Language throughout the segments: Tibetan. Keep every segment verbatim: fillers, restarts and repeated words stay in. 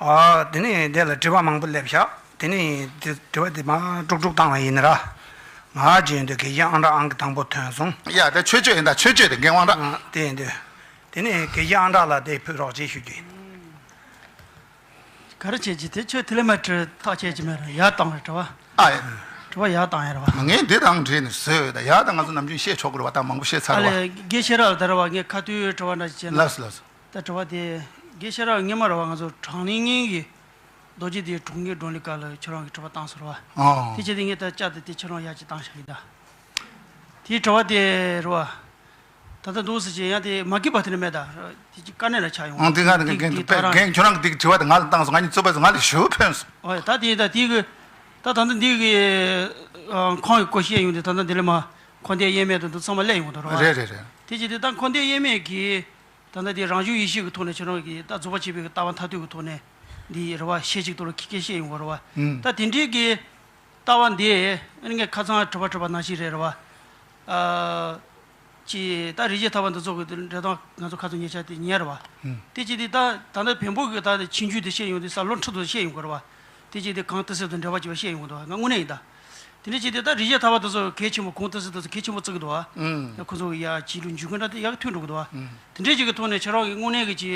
ཨ། དེ་ནས་དེ་ལ་དྲི་བ་མང་པོ་སླེབས་ཤག་དེ་ནས་དེ་དྲི་བ་དེ་མར་དཀྲུག་དཀྲུག་བཏང་བ་ཡིན་ན་ར། ང་བརྗོད་འདོད། དགེ་བཤེས་ཨང་གྲངས་ཨང་གི་དང་པོ་ཐོན་སོང་། ཡ། དེ་ཆོས་སྤྱོད་ཡིན་ད། ཆོས་སྤྱོད་དེ་རྒན་དབང་གྲགས། ཨ། དེ་ཡིན་དུས། དེ་ནས་དགེ་བཤེས་ཨང་གྲངས་ལ་དེ་ཕུལ་རོགས་བྱེད་ཞུ་རྒྱུ་ཡིན། ག་རེ་བྱེད་ཀྱི་དེ་ཁྱོད་དེ་ལས་མ་དྲི་ཐག་བཅད་ཀྱི་མེད་ར། ཡར་བཏང་རེད་དྲི་བ། ཨ་ཡ། དྲི་བ་ཡར་བཏང་ཡ་ར་བ། ངས་འདི་དང་འབྲེལ་ནས་བཟོས་ཡོད་ད། ཡར་ད་ང་ཚོ་ནམ་རྒྱུན་བཤད་ཆོག་གི་རེད་བ། ད་མང་པོ་བཤད་ཚར་ཨ་བ། ལས་དགེ་བཤེས་ར་ལ་ད་ར་བ་ངས་ཁ་ཐུག་དྲི་བ་འདྲ་ཞིག་བྱས་ན། ལགས་སོ་ལགས་སོ། ད་དྲི་བ་དེ། དགེ་བཤེས་ར་སྔོན་མ་ར་བ་ང་ཚོ་གྲངས་ལས་ངན་གྱི་རྡོ་རྗེ་གདན་དྲུང་གི་བགྲོ་གླེང་སྐབས་ལ་ཁྱེད་རང་གིས་དྲི་བ་བཏང་སོང་ར་བ། ཨོ། དེ་བྱས་ཏེ་ངས་ད་བསྐྱར་དུ་དེ་ཁྱེད་རང་ཡར་ཅིག་བཏང་བཞག་གི་ད། དེའི་དྲི་བ་དེ་ར་བ། ད་ལྟ་འདུག་ཟེར་གྱི་ཡང་དེ་མ་གི་པ་དེ་ནི་མེད་ད། དེ་ཅིག་དཀའ་གནད་ལ་ཆགས་ཡོང་། ཨང་། དེ་ག་དེ་དེ་གན་དེ་དེ་ད་རང་། རྒན་ཁྱོད་རང་གི་དེ་དྲི་བ་དེ་ང་ལ་བཏང་སོང་། ང་གཉིས་རྩོད་པ་ང་ལ་ཞུ་ཕན་སོང་། ཨོ་ཡ། ད་དེ་ད་དེ་གི་ད་ད་ལྟ་འདི་གི་ཨ་ཁོང་གི་སྐོར་བཤད་ཡོང་དུས་ད་ལྟ་འདི་ལ་མ་འཁོར་འདས་དབྱེར་མེད་དང་འདི་ཚང་མ་སླེབས་ཡོང་གི་འདུག་ར་བ། རེད་རེད་རེད། དེ་ཅི་དེ་ད་འཁོར་འདས་དབྱེར་མེད་ཀྱི་ད་ལྟ་དེ་རང་བྱུང་ཡེ་ཤེས་ཀྱི་ཐོག་ནས་ཁྱེད་རང་གི་ད་རྫོགས་པ་ཆེན་པོའི་ལྟ་བ་མཐར་ཐུག་གི་ཐོག་ནས་འདི་ར་བ་ཤེས་ཅིག་ཐོག་ལ་ཁྱི་སྐད་བཤད་ཡོང་གི་ར་བ། ཨང་། ད་དེ་འདྲའི་གི་ལྟ་བ་འདི་ཨ་ནི་ངས་ཁ་སང་དྲི་བ་དྲི་བ་ནང་བཞིན་རེད་ར་བ། ཨ། ཅི་ད་རིགས་བརྒྱ་ཐར་པ་འདི་ཚོ་གི་འགྲེལ་སྟངས་ང་ཚོ་ཁ་ཚོ་ཉེ་ཆར་དེ་ཉན་ར་བ། ཨང་། དེ་ཅི་དེ་ད་ད་ལྟ་བེམ་པོ་གི་ད་ཆེན་རྒྱུད་དེ་བཤད་ཡོང་དུས་ས་ལོ་ཁྲི་དུ་བཤད་ཡོང་གི་ར་བ། དེ་ཅི་དེ་གང་དེ་སྲིད་དུ་འགྲེལ་པ་ཅིག་བཤད་ཡོང་གི་འདུག་ང་དངོས་གནས་ཡིན་ད། དེ་འདྲ་ཅི་དེ་ད་རིགས་བརྒྱ་ཐར་པ་འདི་ཚོ་གལ་ཆེན་པོ་གང་དེ་སྲིད་དུ་གལ་ཆེན་པོ་བརྩི་གི་འདུག་བ། ཨང་། ཡ་ཁོ་ཚོ་གི་ཡ་ཅི་ལུ་འཇུག་གི་འདྲ་དེ་ཡག་མཐུན་འགྲོ་གི་འདུག་བ། ཨང་། དེ་འདྲའི་ཅིག་གི་ཐོག་ནས་ཁྱེད་རང་གི་དངོས་གནས་གི་ཅི་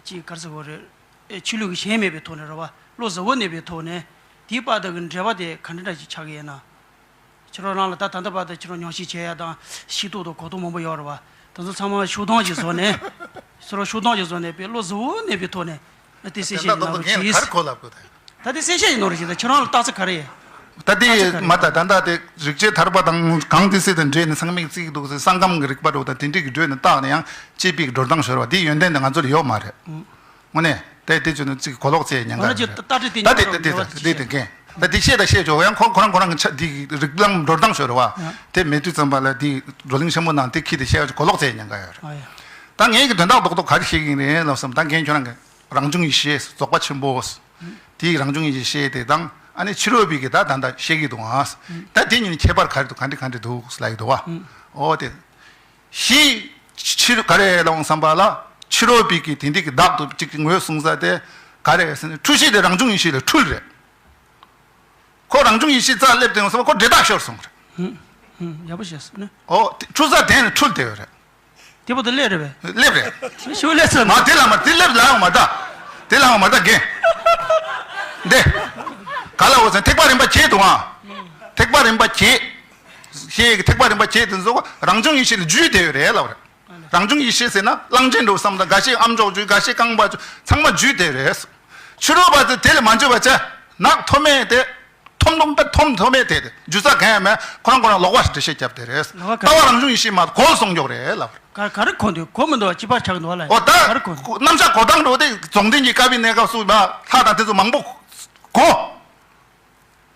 ཅི་ག་རེ་ཟེར་དགོས་རེད། ཨེ་ཆོས་ལུགས་ཀྱི་ཞེན་མེད་པའི་ཐོག་ནས་རེད་བ། བློ་གཟུ་བོར་གནས་པའི་ཐོག་ནས་དེའི་བར་དུ་གི་འབྲེལ་བ་དེ་ག་འདྲ་འདྲ་ཞིག་ཆགས་ཀྱི་ཡོད་ན། ཁྱེད་རང་རང་ལ་ད་ད་ལྟ་བར་དུ་ཁྱེད་རང་མྱོང་ཤེས་བྱས་ཡ་དང་ཤེས་རྟོགས་དང་གོ་རྟོགས་མང་པོ་ཡོད་རེད་བ། དེ་ཚོ་ཚང་མ་ཤུགས་སྡོམ་ཞིག་བཟོ་ནས། ཁྱེད་རང་ཤུགས་སྡོམ་ཞིག་བཟོ་ནས་པའི་བློ་གཟུ་བོར་གནས་པའི་ཐོག་ནས་ཨ་དེ་གསལ་བཤད་ཞིག་གནང་རོགས་གྱིས། ད་དེ་གསལ་བཤད་ཞིག་གནང་རོགས་གྱིས། ད་ཁྱེད་རང་ལ་རྟགས་མཚན་ག་རེ་ཡོད། ད་དེ་མ་ད་ད་ད་དེ་རིགས་བརྒྱ་ཐར་པ་དང་གང་དེ་སྲིད་དུ་འདྲེས་ནས་ཚང་མས་བརྩི་གི་འདུག་ཟེར། ས་ཁམས་ཀྱི་རིག་པ་འགྲོ་དང་དེ་འདྲས་ཀྱི་འགྲོས་ནས་བཏགས་ནས་ཡང་དཔྱད་པའི་འགྲོ་སྟངས་ཤོར་བ་དེའི་ཡོན་ཏན་དེ་ང་ཚོ་ལ་ཡོད་མ་རེད། དངོས་གནས་དེ་དེ་ཚོ་ནི་ཅིག་གོ་ལོག་བྱས་ཉན་ག་ང་ཚོ་རེད། ད་ལྟ་དེ་ད་དེ་ཉན་དེ་དེ་རོགས་དེ་དེ་གན་ད་དེ་བཤད་ད་བཤད་ཆོག་ཡང་ཁོ་ཁོ་རང་ཁོ་རང་གི་ཆ་དེ་རིགས་ལམ་འགྲོ་སྟངས་ཤོར་བ་ཡང་དེ་མེད་དུས་ཙམ་པ་ལ་དེ་བགྲོ་གླེང་ཆེན་པོ་ནང་དེ་ཁྱི་དེ་བཤད་གོ་ལོག་བྱས་ཉན་ག་ཡོད་རེད། ཨ་ཡ། ད་ངས་ཀྱི་དོན་དག་རྡོག་རྡོག་ག་རེ་བཤད་ཀྱི་ཡིན་རེད་ལབ་བསམ། ད་རྒན་ཁྱོད་རང་གི་རང་བྱུང་ཡེ་ཤེས་རྫོགས་པ་ཆེན་པོ། དེའི་རང་བྱུང་ཡེ་ཤེས་དེ་དང་ཨ་ནི་ཕྱི་རོལ་པའི་གི་ད་ད་ད་བཤད་ཀྱི་འདུག་ཨ། ད་དེ་གཉིས་ནི་ཁྱད་པར་ག་རེ་འདུག་ག་འདྲ་ག་འདྲ་འདུག་ལབ་ཀྱི་འདུག་བ། ཨོ་དེ། ཞི། ཕྱི་ག་རེ་ལབ་བསམ་པ་ལ་ཕྱི་རོལ་པའི་གི་དེ་འདྲ་གི་བདག་ཏུ་གཅིག་གི་ངོས་བཟུང་ས་དེ་ག་རེ་ཟེར་ན་འཁྲུལ་གཞི་དེ་རང་བྱུང་ཡེ་ཤེས་ལ་འཁྲུལ་རེད། ཁོ་རང་བྱུང་ཡེ་ཤེས་རྩ་སླེབས་དེ་ཡོང་བསམ་པ་ཁོ་འདྲེ་ཐག་ཤོར་སོང་རེད། ཧུམ། ཧུམ། ཡག་པོ་བཤད་སོང་ནི། ཨོ་དེ་འཁྲུལ་ས་དེ་ནི་འཁྲུལ་བསྡད་ཡོད་རེད། དེ་བར་དུ་སླེབས་རེད་པས། སླེབས་རེད། ཤུགས་སླེབས་ཚར་མ་ན། དེ་ལ་མ་དེ་སླེབས་ལ་ཡོང་མ་ད། དེ་ལ་ཡོང་མ་ད་རྒན། འདི། ག་ལ་འོ་ཟེར་ཐེག་པ་རིམ་པ་བརྒྱད་འདུག་ཨ། ཐེག་པ་རིམ་པ་བརྒྱད། ཞེས་ཀྱི་ཐེག་པ་རིམ་པ་བརྒྱད་དེ་ཚོ་རང་བྱུང་ཡེ་ཤེས་ལ་འཇུས་བསྡད་ཡོད་རེད་ལབ་རེད། རང་བྱུང་ཡེ་ཤེས་ཟེར་ན་གླང་ཆེན་འགྲོ་བསམ་དང་འགའ་ཤས་ཨ་མཆོག་འཇུས། འགའ་ཤས་རྐང་པ་འཇུས། ཚང་མ་འཇུས་བསྡད་རེད། ཕྱི་རོལ་པ་ཚོས་དེ་ལ་མ་འཇུས་པ་བྱས་ནག་ཐོམ་མེ་དེ། ཐོམ་ཐོམ་པ་ཐོམ་ཐོམ་མེ་དེ་འཇུས་ས་གང་ཡང་མེད། ཁོ་རང་ཁོ་རང་ལོག་པ་ཞིག་འགྲེལ་བཤད་བརྒྱབ་བསྡད་རེད། ལོག་པ་གང་ལྟ་བ་རང་བྱུང་ཡེ་ཤེས་མ་གཏོགས་གོལ་སོང་འཇོག་རེད་ལབ། ག་ག་རེ་གོ་འདུག་གོ་མི་འདུག་གཅིག་པ་ཆགས་འདུག་ལ། ཨོ་ད་ག་རེ་གོ་འདུག་རྣམ་གཞག་གོ་སྟངས་འགྲོ་དེ་རྫོགས་ལྡན་གྱི་བཀའ་པའི་གནས་སྐབས་སུ་ལ་ལྷ་དང་དེ་ཚོ་མང་པོ་གོ།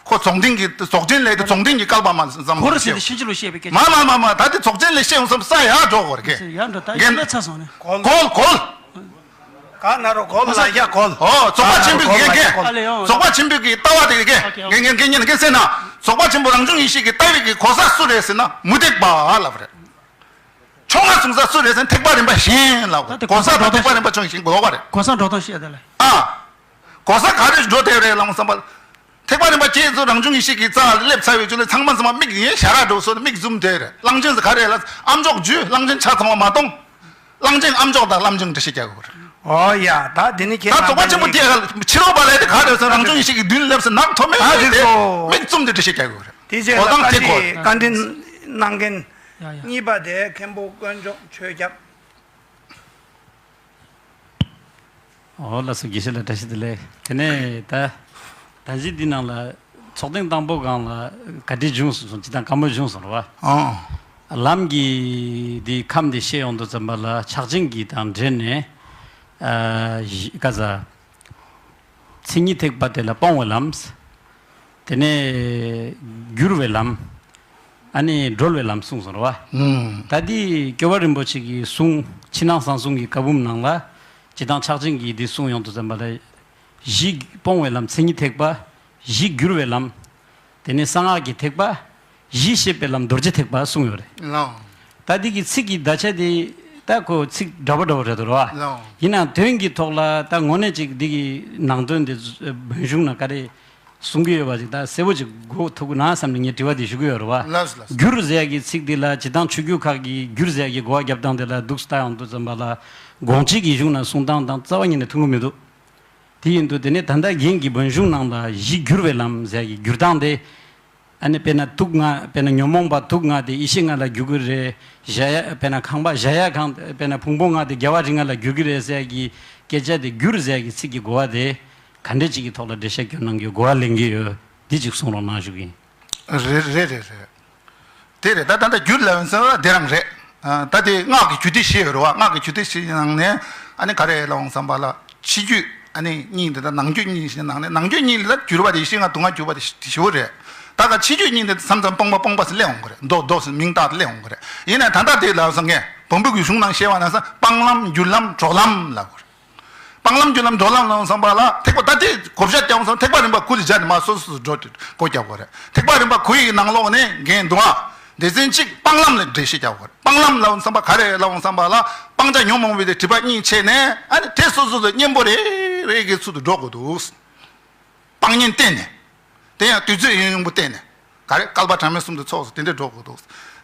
ཁོ་རྫོགས་ལྡན་གྱི་རྫོགས་ཆེན་ལས་དེ་རྫོགས་ལྡན་གྱི་བསྐལ་པ་མ་ཙམ་གོ་རེ་ཟེར་ཏེ་ཕྱིན་ཅི་ལོག་བཤད་པའི་སྐད་ཆ། མ་མ་མ་མ་ད་དེ་རྫོགས་ཆེན་ལས་བཤད་ཡོང་བསམ་ས་ཡར་འགྲོ་དགོས་རེད་ཀྱེ། ཡར་འགྲོ་ད་རྒན་ཡིན་ན་ཚར་སོང་ནས། གོལ་གོལ། ག་ན་རོ་གོལ་ལ་ཡ་གོལ། ཨོ་རྫོགས་པ་ཆེན་པོའི་གི་གེ། ཨ་ལེ་ཡོང་། རྫོགས་པ་ཆེན་པོའི་གི་ལྟ་བ་དེ་གི་གེ། ཨོ་ཀེ་ཨོ་ཀེ། གེ་གེ་གེ་ཉན་གེ་ཟེར་ན། རྫོགས་པ་ཆེན་པོ་རང་བྱུང་ཡེ་ཤེས་ཀྱི་ལྟ་བའི་གི་གོ་ས་སུ་རེད་ཟེར་ན་མུ་སྟེགས་པ་ལབ་རེད། ཕྱོགས་སྔ་བཟུང་ས་སུ་རེད་ཟེར་ན་ཐེག་པ་རིམ་པ་གཞན་ལབ་རེད། ད་དེ་གོ་ས་དང་ཐེག་པ་རིམ་པ་ཆུང་ཞིང་གོ་བ་རེད། གོ་ས་འགྲོ་སྟངས་བཤད་དེ་ལ། ཨ། གོ་ས་ག་རེ་འགྲོ་དེ་རེད་ལབ་བསམ་པ། ཐེག་པ་རིམ་པ་བརྒྱད་ཚོ་རང་བྱུང་ཡེ་ཤེས་ཀྱི་རྩ་ལ་སླེབས་ཚར་བའི་རྒྱུ་ལས་ཚང་མ་ཚང་མ་མིག་ཡིན་ཞར་ར་འགྲོ་སོང་། མིག་བཙུམ་དེ་རེད། གླང་ཆེན་ཟེར་ག་རེ་ལ་ཨ་མཆོག་འཇུས། གླང་ཆེན་ཆ་ཚང་མ་མ་གཏོང་། གླང་ཆེན་ཨ་མཆོག་དང་གླང་ཆེན་འགྲེལ་བཤད་རྒྱག་དགོས་རེད། ཨོ་ཡ་ད་དེ་ནི་ཁྱེད་ད་རྣམ་རྫོགས་པ་ཆེན་པོ་དེ་ཕྱི་རོལ་པ་ལས་དེ་ག་རེ་ཟེར་རང་བྱུང་ཡེ་ཤེས་ཀྱི་མདུན་སླེབས་སེ་ནག་ཐོམ་མེ་ད་དེ་དེ་ཚོ་མིག་བཙུམ་དེ་འགྲེལ་བཤད་རྒྱག་དགོས་རེད། དེ་རྗེས་ལ་གོ་སྟངས་དེ་གོ་བཀའ་འདྲི་གནང་མཁན་ཡ་ཡ། གཉིས་པ་དེ་མཁན་པོ་དཀོན་མཆོག་ཆོས་སྐྱབས། ཨོ་ལགས་སོ། དགེ་བཤེས་ལགས་བཀྲ་ཤིས་བདེ་ལེགས། དེ་ནས་ད་ད་གཞི་འདི་ནང་ལ་ཚོགས་ཐེངས་དང་པོ་སྒང་ལ་བཀའ་འདྲི་བྱུང་སོང་། ཅི་དང་བཀའ་མོལ་བྱུང་སོང་རེད་བ། ཨོ། ལམ་གྱི་འདི་ཁམས་འདི་བཤད་ཡོང་དུས་ཙམ་པ་ལ་ཕྱག་ཆེན་གྱི་དང་འབྲེལ་ནས་ཨ་ག་ས་མཚན་ཉིད་ཐེག་པ་དེ་ལ་སྤོང་བའི་ལམ། དེ་ནས་བསྒྱུར་བའི་ལམ། ཨ་ནི་སྒྲོལ་བའི་ལམ་གསུངས་སོང་རེད་བ། ཨུམ། ད་འདི་སྐྱོབ་པ་རིན་པོ་ཆེ་གི་གསུང་ཕྱི་ནང་གསང་གསུམ་གྱི་བཀའ་འབུམ་ནང་ལ་སྤྱིར་བཏང་ཕྱག་ཆེན་གྱིས་འདི་གསུངས་ཡོང་དུས་ཙམ་པ་ལ། གཞི་སྤོང་བའི་ལམ་མཚན་ཉིད་ཐེག་པ། གཞི་བསྒྱུར་བའི་ལམ། དེ་ནས་གསང་སྔགས་ཀྱི་ཐེག་པ། གཞི་ཤེས་པའི་ལམ་རྡོ་རྗེ་ཐེག་པ་གསུངས་ཡོད་རེད། ལགས། ད་འདི་གི་ཚིག་གི་བརྡ་ཆད་དེ་ ད་ཁོ་ཚིག་འདྲ་པོ་འདྲ་པོ་རེད་འདུག་ར་བ། ལའོ། ཡིན་ནའང་དོན་གྱི་ཐོག་ལ་ད་དངོས་གནས་ཅིག་འདི་གི་ནང་དོན་འདི་བོན་གཞུང་ནང་ག་རེ་གསུང་གི་ཡོད་པ་ཅིག་ད་གསལ་པོ་ཅིག་གོ་ཐུབ་ཀྱི་ན་བསམ་ནས་ངས་དྲི་བ་འདི་ཞུ་གི་ཡོད་ར་བ། ལགས་སོ་ལགས་སོ། བསྒྱུར་ཟེར་ཡ་གི་ཚིག་འདི་ལ་སྤྱིར་བཏང་ཆོས་བརྒྱུད་ཁག་གིས་བསྒྱུར་ཟེར་ཡ་གི་གོ་བ་རྒྱབ་སྟངས་འདི་ལ་འདུག་སེ་ལྟ་ཡོང་དུས་ཙམ་པ་ལ་དགོངས་གཅིག་གི་གཞུང་ནང་གསུང་སྟངས་དང་རྩ་བ་ཉིད་ནས་མཐུན་གྱི་མི་འདུག་དེ་ཡིན་དུས་དེ་ནས་ད་ལྟ་རྒན་གྱི་བོན་གཞུང་ནང་ལ་གཞི་བསྒྱུར་བའི་ལམ་ཟེར་ཡ་གི་བསྒྱུར་སྟངས་དེ། ཨ་ནི་དཔེར་ན་དུག་ལྔ། དཔེར་ན་ཉོན་མོངས་པ་དུག་ལྔ་དེ་ཡེ་ཤེས་ལྔ་ལ་བསྒྱུར་གྱི་རེད། གཞལ་ཡས། དཔེར་ན་ཁང་པ་གཞལ་ཡས་ཁང་། དཔེར་ན་ཕུང་པོ་ལྔ་དེ་རྒྱལ་བ་རིགས་ལྔ་ལ་བསྒྱུར་གྱི་རེད་ཟེར་གྱི་སྐད་ཆ་དེ། བསྒྱུར་ཟེར་གྱི་ཚིག་གི་གོ་བ་དེ་ག་འདྲ་ཅིག་གི་ཐོག་ལ་འགྲེལ་བཤད་སྐྱོན་གནང་རྒྱུ་གོ་བ་ལེན་གྱི་ཡོད། འདི་ཅིག་གསུང་རོགས་གནང་ཞུ་གི་ཡིན། རེད་རེད་རེད་རེད། དེ་རེད། ད་ད་ལྟ་བསྒྱུར་ལབ་ཡོང་ཙང་དེ་རང་རེད། ཨ། ད་དེ་སྔགས་ཀྱི་རྒྱུད་སྡེ་བཞི་ཡོད་རེད་བ། སྔགས་ཀྱི་རྒྱུད་སྡེ་བཞི་ནང་ནས་ཨ་ནི་ག་རེ་ལབ་ཡོང་བསམ་པ་ལ་ཕྱི་རྒྱུད་ཨ་ནི་གཉིས་དེ་དང་ནང་རྒྱུད་གཉིས་ཞེས་ནང་ནས། ནང་རྒྱུད་གཉིས་ལ་བསྒྱུར་བ་དེ་ཡེ་ཤེས་ལྔ་དུག་ལྔ་བསྒྱུར་བ་དེ་ཞི་བ་རེད། ད་ག་ཕྱི་རྒྱུད་གཉིས་དེ་མཚམས་མཚམས་སྤོང་བ་སྤོང་བ་ཟེར་སླེབས་ཡོང་གི་རེད། མདོ་མདོ་ཟེར་མིང་བཏགས་ཏེ་སླེབས་ཡོང་གི་རེད། ཡིན་ནའི་ད་ལྟ་དེ་ལབ་སོང་ངས་བོན་པོ་གི་གཞུང་ནང་བཤད་པ་ན་ས་སྤང་ལམ་བསྒྱུར་ལམ་གྲོལ་ལམ་ལབ་དགོས་རེད། སྤང་ལམ་བསྒྱུར་ལམ་གྲོལ་ལམ་ལ་བསམ་པ་ལ་ཐེག་པ་ད་ལྟའི་བགོ་བཤའ་བརྒྱབ་སོང་། ཐེག་པ་རིམ་པ་དགུ་ལ་སྦྱར་ནས་མར་སོ་སོ་སོ་སྒྲོ་སྒོ་རྒྱག་དགོས་རེད། ཐེག་པ་རིམ་པ་དགུ་ཡི་ནང་ལོགས་ནས་འགན་འདུག་ཨ། སྡེ་ཚན་གཅིག་སྤང་ལམ་ལ་འགྲེལ་བཤད་རྒྱག་དགོས་རེད། སྤང་ལམ་ལ་བསམ་པ་ག་རེ་ལ་བསམ་པ་ལ་སྤང་བྱ་ཉོན་མོངས་པའི་དེ་སྒྲིབ་པ་གཉིས་ཕྱེ་ནས་ཨ་ནི་དེ་སོ་སོ་སོ་གཉེན་པོ་རེ་རེ་གི་ཚུལ་དུ་འགྲོ་དགོས་འདུག་སྤང་གཉེན་བསྟེན་ནས། དེ་ཡང་དུས་ཚོད་ཡུན་རིང་པོ་བསྟེན་ནས། ག་རེ་བསྐལ་པ་གྲངས་མེད་གསུམ་དུ་ཚོགས་སུ་དེ་འདྲས་འགྲོ་དགོས་འདུག་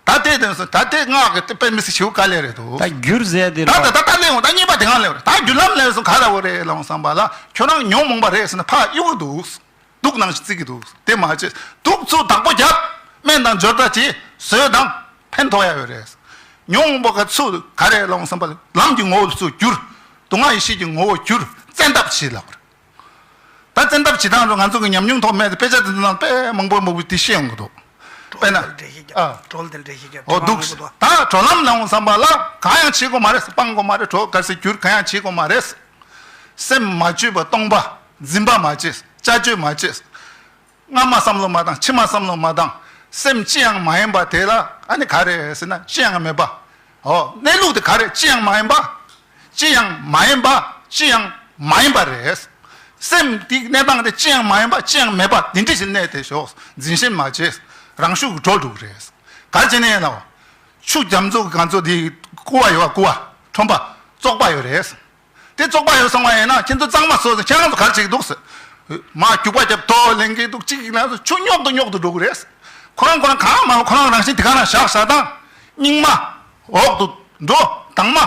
ད་ལྟའི་དོན་སུ་ད་ལྟའི་སྔགས་ཀྱི་དཔེ་མི་སྲིད་ཞིའུ་དཀའ་ལས་རེད་འདུག་ད་བསྒྱུར་ཟེར་དེ་ད་རེད་ད་བ། ད་ད་ལྟ་སླེབས་འོང་། ད་གཉིས་པ་དེ་གང་སླེབས་རེད། ད་བསྒྱུར་ལམ་སླེབས་སོང་ག་ལ་འོ་རེད་ལོང་བསམ་པ་ལ་ཁྱོད་རང་ཉོན་མོངས་པ་རེད་ཟེར་ན་ཕར་གཡུག་གི་འདུག་དུག་ནང་བཞིན་བརྩི་གི་འདུག་དེ་མ་བྱེད། དུག་ཚུར་བདག་པོ་བརྒྱབ། སྨན་དང་སྦྱོར་རྟ་བྱེད། ཟོས་དང་ཕན་ཐོགས་ཡ་ཡོད་རེད། ཉོན་མོངས་པ་ག་ཚུར་ག་རེ་ལོང་བསམ་པ་ལ་ལམ་གྱི་ངོ་བོ་ཚུར་བསྒྱུར། དུག་ལྔ་ཡེ་ཤེས་ཀྱི་ངོ་བོ་བསྒྱུར། བཙན་ཐབས་བྱེད་ལབ་རེད། ད་བཙན་ཐབས་བྱེད་སྟངས་རུ་ང་ཚོ་གི་ཉམས་མྱོང་ཐོག་མེད་དེ་དཔེ་ཆ་དེ་ཚོ་ནང་དཔེ་མང་པོ་མང་པོ་དེ་བཤད་ཡོང་གི་འདུག་དཔེར་ན། གྲོལ་དེ་འགྲེལ་བཤད་རྒྱབ། ཨ། གྲོལ་དེ་འགྲེལ་བཤད་རྒྱབ། འོ་དྲི་བ་མང་པོ་འདུག་འདུག་ད་གྲོལ་ལམ་ལ་འོང་བསམ་པ་ལ་གང་ཡང་བྱེད་དགོས་མ་རེད། སྤང་དགོས་མ་རེད། གྲོལ་ག་ཟེར་བསྒྱུར་གང་ཡང་བྱེད་དགོས་མ་རེད། སེམས་མ་བཅོས་པ་སྟོང་པ། འཛིན་པ་མ་བྱེད། བྱ་སྤྱོད་མ་བྱེད། སྔ་མ་བསམ་བློ་མ་བཏང་། ཕྱི་མ་བསམ་བློ་མ་བཏང་། སེམས་ཅི་ཡང་མ་ཡིན་པ་དེ་ལ་ཨ་ནི་ག་རེ་ཟེར་ན་ཅི་ཡང་མེད་པ། འོ་གནས་ལུགས་དེ་ག་རེ་ཅི་ཡང་མ་ཡིན་པ། ཅི་ཡང་མ་ཡིན་པ། ཅི་ཡང་མ་ཡིན་པ་རེད། སེམས་དེའི་གནས་སྟངས་དེ་ཅི་ཡང་མ་ཡིན་པ། ཅི་ཡང་མེད་པ་དེ་འདྲ་ཞིག་གནས་ཏེ་ཞོག་འཛིན་ཞེན་མ་བྱེད། རང་ཤུགས་ཀྱིས་གྲོལ་འགྲོ་གི་རེད། ག་རེ་བྱས་ནས་ཡིན་ལ། ཆུ་རྒྱ་མཚོ་གི་ག་ཚོད་དེ་ཀུ་བ་ཡོད་པ། ཀུ་བ་ཁྲོན་པ་བཙོག་པ་ཡོད་རེད། དེ་བཙོག་པ་ཡོད་སོང་བ་ཡིན་ན་ཁྱེད་ཚོ་གཙང་མ་བཟོ་ཟེར་ཁྱེད་རང་ཚོ་ག་རེ་བྱེད་ཀྱི་འདུག་ཟེར། མ་རྒྱུག་པ་རྒྱབ་ཐོ་ལེན་གྱི་འདུག་གཅིག་ཡིན་ན་ཆུ་རྙོག་ཏུ་རྙོག་ཏུ་འགྲོ་གི་རེད། ཁོ་རང་ཁོ་རང་གང་མང་ཁོ་རང་རང་བཞིན་དེ་ག་ན་བཞག་བཞག་དང་། སྙིགས་མ་འོག་ཏུ་འགྲོ། དྭངས་མ་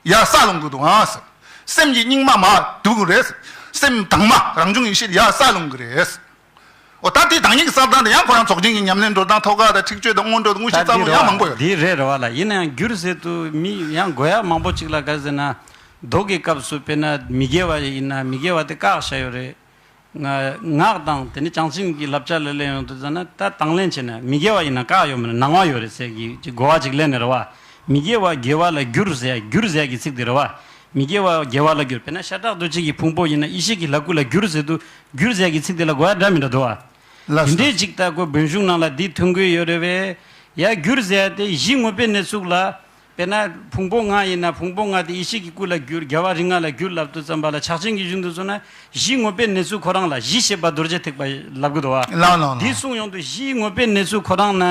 ཡར་ས་ལོང་གི་འདུག་ཨང་ཟེར། སེམས་ཀྱི་སྙིགས་མ་མར་འདུག་གི་རེད། སེམས་དྭངས་མ་རང་བྱུང་ཡེ་ཤེས་ཡར་ས་ལོང་གི་རེད། འོ་ད་དེ་བདག་ཉིད་ཀྱི་བསམ་སྟངས་དེ་ཡང་ཁོ་རང་ཚོགས་ཆེན་གྱི་ཉམས་ལེན་འགྲོ་སྟངས་ཐོག་ཁ་དང་ཁྲིག་སྤྱོད་དང་སྔོན་འགྲོ་དང་དངོས་གཞི་ད་རྩ་འདི་བོ་ཡང་མང་པོ་ཡོད་རེད། འདི་རེད་རེད་བ་ལ། ཡིན་ན་ཡང་བསྒྱུར་ཟེར་དུས་མི་ཡང་དགོས་ཡ་མང་པོ་ཅིག་ལ་ག་ཟེར་ན། མདོ་གི་སྐབས་སུ་དཔེར་ན་མི་དགེ་བ་ཡིན་ན་མི་དགེ་བ་དེ་བཀག་བཞག་ཡོད་རེད། ང་ངག་དང་དེ་ནི་བྱང་སེམས་ཀྱི་བསླབ་བྱ་ལ་སླེབས་ཡོང་དུས་ཙམ་ན་ད་དང་ལེན་བྱས་ན་མི་དགེ་བ་ཡིན་ན་བཀག་ཡོད་མ་རེད། ནང་བ་ཡོད་རེད་ཟེར་གྱི་ཅིག་གོ་བ་ཅིག་སླེབས་ནས་རེད་བ། མི་དགེ་བ་དགེ་བ་ལ་བསྒྱུར་ཟེར་ཡ་བསྒྱུར་ཟེར་ཡ་གི་ཚིག་དེ་རེད་བ། མི་དགེ་བ་དགེ་བ་ལ་བསྒྱུར། དཔེར་ན་ཤ་ཁྲག་གདོས་བཅས་ཀྱི་ཕུང་པོ་ཡིན་ན་ཡེ་ཤེས་ཀྱི་ལྷ་སྐུ་ལ་བསྒྱུར་ཟེར་དུས་བསྒྱུར་ཟེར་གྱི་ཚིག་དེ་ལ་གོ་ཡ་འདྲ་མི་འདྲ་འདུག་ཨ། ལགས་སོ། དེ་འདྲས་ཅིག་ད་ཁོ་བོན་གཞུང་ནང་ལ་འདི་ཐོན་གྱི་ཡོད་རེད་པས། ཡ་བསྒྱུར་ཟེར་ཡ་དེ་གཞི་དངོས་པོའི་གནས་ཚུལ་ལ། དཔེར་ན་ཕུང་པོ་ལྔ་ཡིན་ན་ཕུང་པོ་ལྔ་དེ་ཡེ་ཤེས་ཀྱི་སྐུ་ལ་བསྒྱུར། རྒྱལ་བ་རིགས་ལྔ་ལ་བསྒྱུར་ལབ་དུས་ཙམ་པ་ལ་ཕྱག་ཆེན་གྱི་གཞུང་དུ་སོང་ན་གཞི་དངོས་པོའི་གནས་ཚུལ་ཁོ་རང་ལ་གཞི་ཤེས་པ་རྡོ་རྗེ་ཐེག་པ་ལབ་ཀྱི་འདུག་བ། ལགས་ལགས་ལགས། འདི་གསུངས་ཡོང་དུས་གཞི་དངོས་པོའི་གནས་ཚུལ་ཁོ་རང་ན།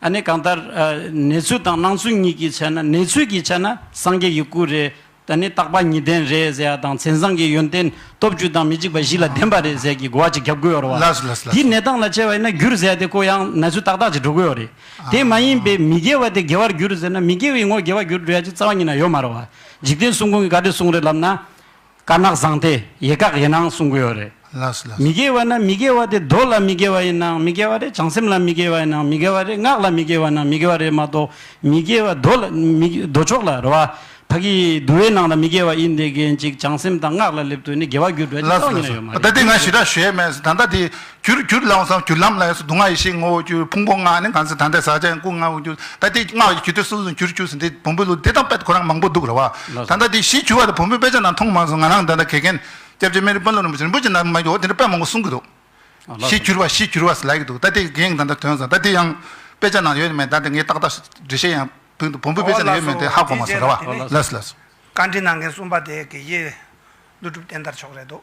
ཨ་ནི་གང་ལྟར་ཨ་གནས་ཚུལ་དང་སྣང་ཚུལ་གཉིས་ཀྱི་ཆ་ན། གནས་ཚུལ་གྱི་ཆ་ན་སངས་རྒྱས་ཀྱི་སྐུ་རེད། ད་ནི་རྟག་པ་ཉིད་ལྡན་རེད་ཟེར་ཡ་དང་། མཚན་བཟང་གི་ཡོན་ཏན་སྟོབས་བཅུ་དང་མི་འཇིགས་པ་བཞི་ལ་ལྡན་པ་རེད་ཟེར་གྱི་གོ་བ་ཅིག་རྒྱབ་དགོས་ཡོད་རེད་བ། ལགས་སོ་ལགས་སོ་ལགས་སོ། འདིའི་གནས་སྟངས་ལ་བྱས་པ་ཡིན་ན་བསྒྱུར་ཟེར་ཡ་དེ་ཁོ་ཡང་གནས་ཚུལ་ཏག་ཏག་ཅིག་འགྲོ་གི་ཡོད་རེད། དེ་མ་ཡིན་པའི་མི་དགེ་བ་དེ་དགེ་བར་བསྒྱུར་ཟེར་ན་མི་དགེ་བའི་ངོ་དགེ་བར་བསྒྱུར་འགྲོ་ཡ་ཅིག་རྩ་བ་ཉིད་ནས་ཡོད་མ་རེད་བ། འཇིག་རྟེན་གསུམ་མགོན་གྱིས་ག་འདྲས་གསུངས་རེད་ལབ་ན། དཀར་ནག་བཟང་ཐལ། ཡེ་བཀག་ཡེ་སྣང་གསུང་གི་ཡོད་རེད། ལགས་སོ་ལགས་སོ། མི་དགེ་བ་ན་མི་དགེ་བ་དེ་མདོ་ལ་མི་དགེ་བ་ཡིན་ནའང་མི་དགེ་བ་རེད། བྱང་སེམས་ལ་མི་དགེ་བ་ཡིན་ནའང་མི་དགེ་བ་རེད། སྔགས་ལ་མི་དགེ་བ་ན་མི་དགེ་བ་རེད་མ་གཏོགས། མི་དགེ་བ་མདོ་ལ་མི་མདོ་ཕྱོགས་ལ་རེད་བ། ཕ་གི་འདུལ་བའི་ནང་ལ་མི་དགེ་བ་ཡིན་བསྡད་མཁན་ཅིག་བྱང་སེམས་དང་སྔགས་ལ་སླེབས་དུས་ནི་དགེ་བ་བསྒྱུར་འགྲོ་ཡ་ཅིག་ལགས་སོ་རྩ་བ་ཉིད་ནས་ཡོད་མ་རེད། ད་ལྟ་དེ་ང་ཞེ་དྲག་ཞུ་ཡས་མེད། ད་ལྟ་དེ་བསྒྱུར་བསྒྱུར་ལབ་སོང་། བསྒྱུར་ལམ་ལ་ཡོད་སོང་། དུག་ལྔ་ཡེ་ཤེས་ངོ་བོ་བསྒྱུར། ཕུང་པོ་ལྔ་ནི་གང་ཟེར་ད་ལྟ་ཟག་བཅས་སྐུ་ལྔ་བོ་བསྒྱུར། ད་ལྟའི་སྔགས་ཀྱི་རྒྱུད་སྡེ་སོ་སོ་བསྒྱུར་བསྒྱུར་ཟེར་འདི་བོན་པོའི་ལུགས་འདི་དང་དཔེ་ཁོ་རང་མང་པོ་འདུག་རེད་བ། ལགས་སོ། ད་ལྟ་འདི་གཞི་གྱུར་བ་དེ་བོན་པོའི་དཔེ་ཆ་ནང་མཐོང་མ་སོང་། ང་རང་ད་ལྟ་དགེ་རྒན་སྐྱབས་རྗེ་སྨན་རི་དཔོན་སློབ་རིན་པོ་ཆེ་རིན་པོ་ཆེ་ནང་མ་འགྱོ་དེ་འདྲ་དཔེ་མང་པོ་གསུང་གི་འདུག་ཨ་ལགས་སོ། གཞི་གྱུར་བ་གཞི་གྱུར་བ་ཟེར་ལབ་ཀྱི་འདུག་ད་ལྟའི་རྒན་ད་ལྟ་ཐོན་སོང་། ད་ལྟ་ཡང་དཔེ་ཆ་ནང་ཡོད་མེད་ད་ལྟ་ངས་ཏག་ཏག་འགྲེལ་བཤད་ཡང་ཕུལ་འདུག་བོན་པོའི་དཔེ་ཆ་ནང་ཡོད་མེད་དེ་ཧ་གོ་མ་སོང་རེད་བ། ལགས་སོ་ལགས་སོ། བཀའ་འདྲི་གནང་མཁན་གསུམ་པ་དེ་དགེ་བཤེས་ཀླུ་སྒྲུབ་བསྟན་དར་མཆོག་རེད་འདུག་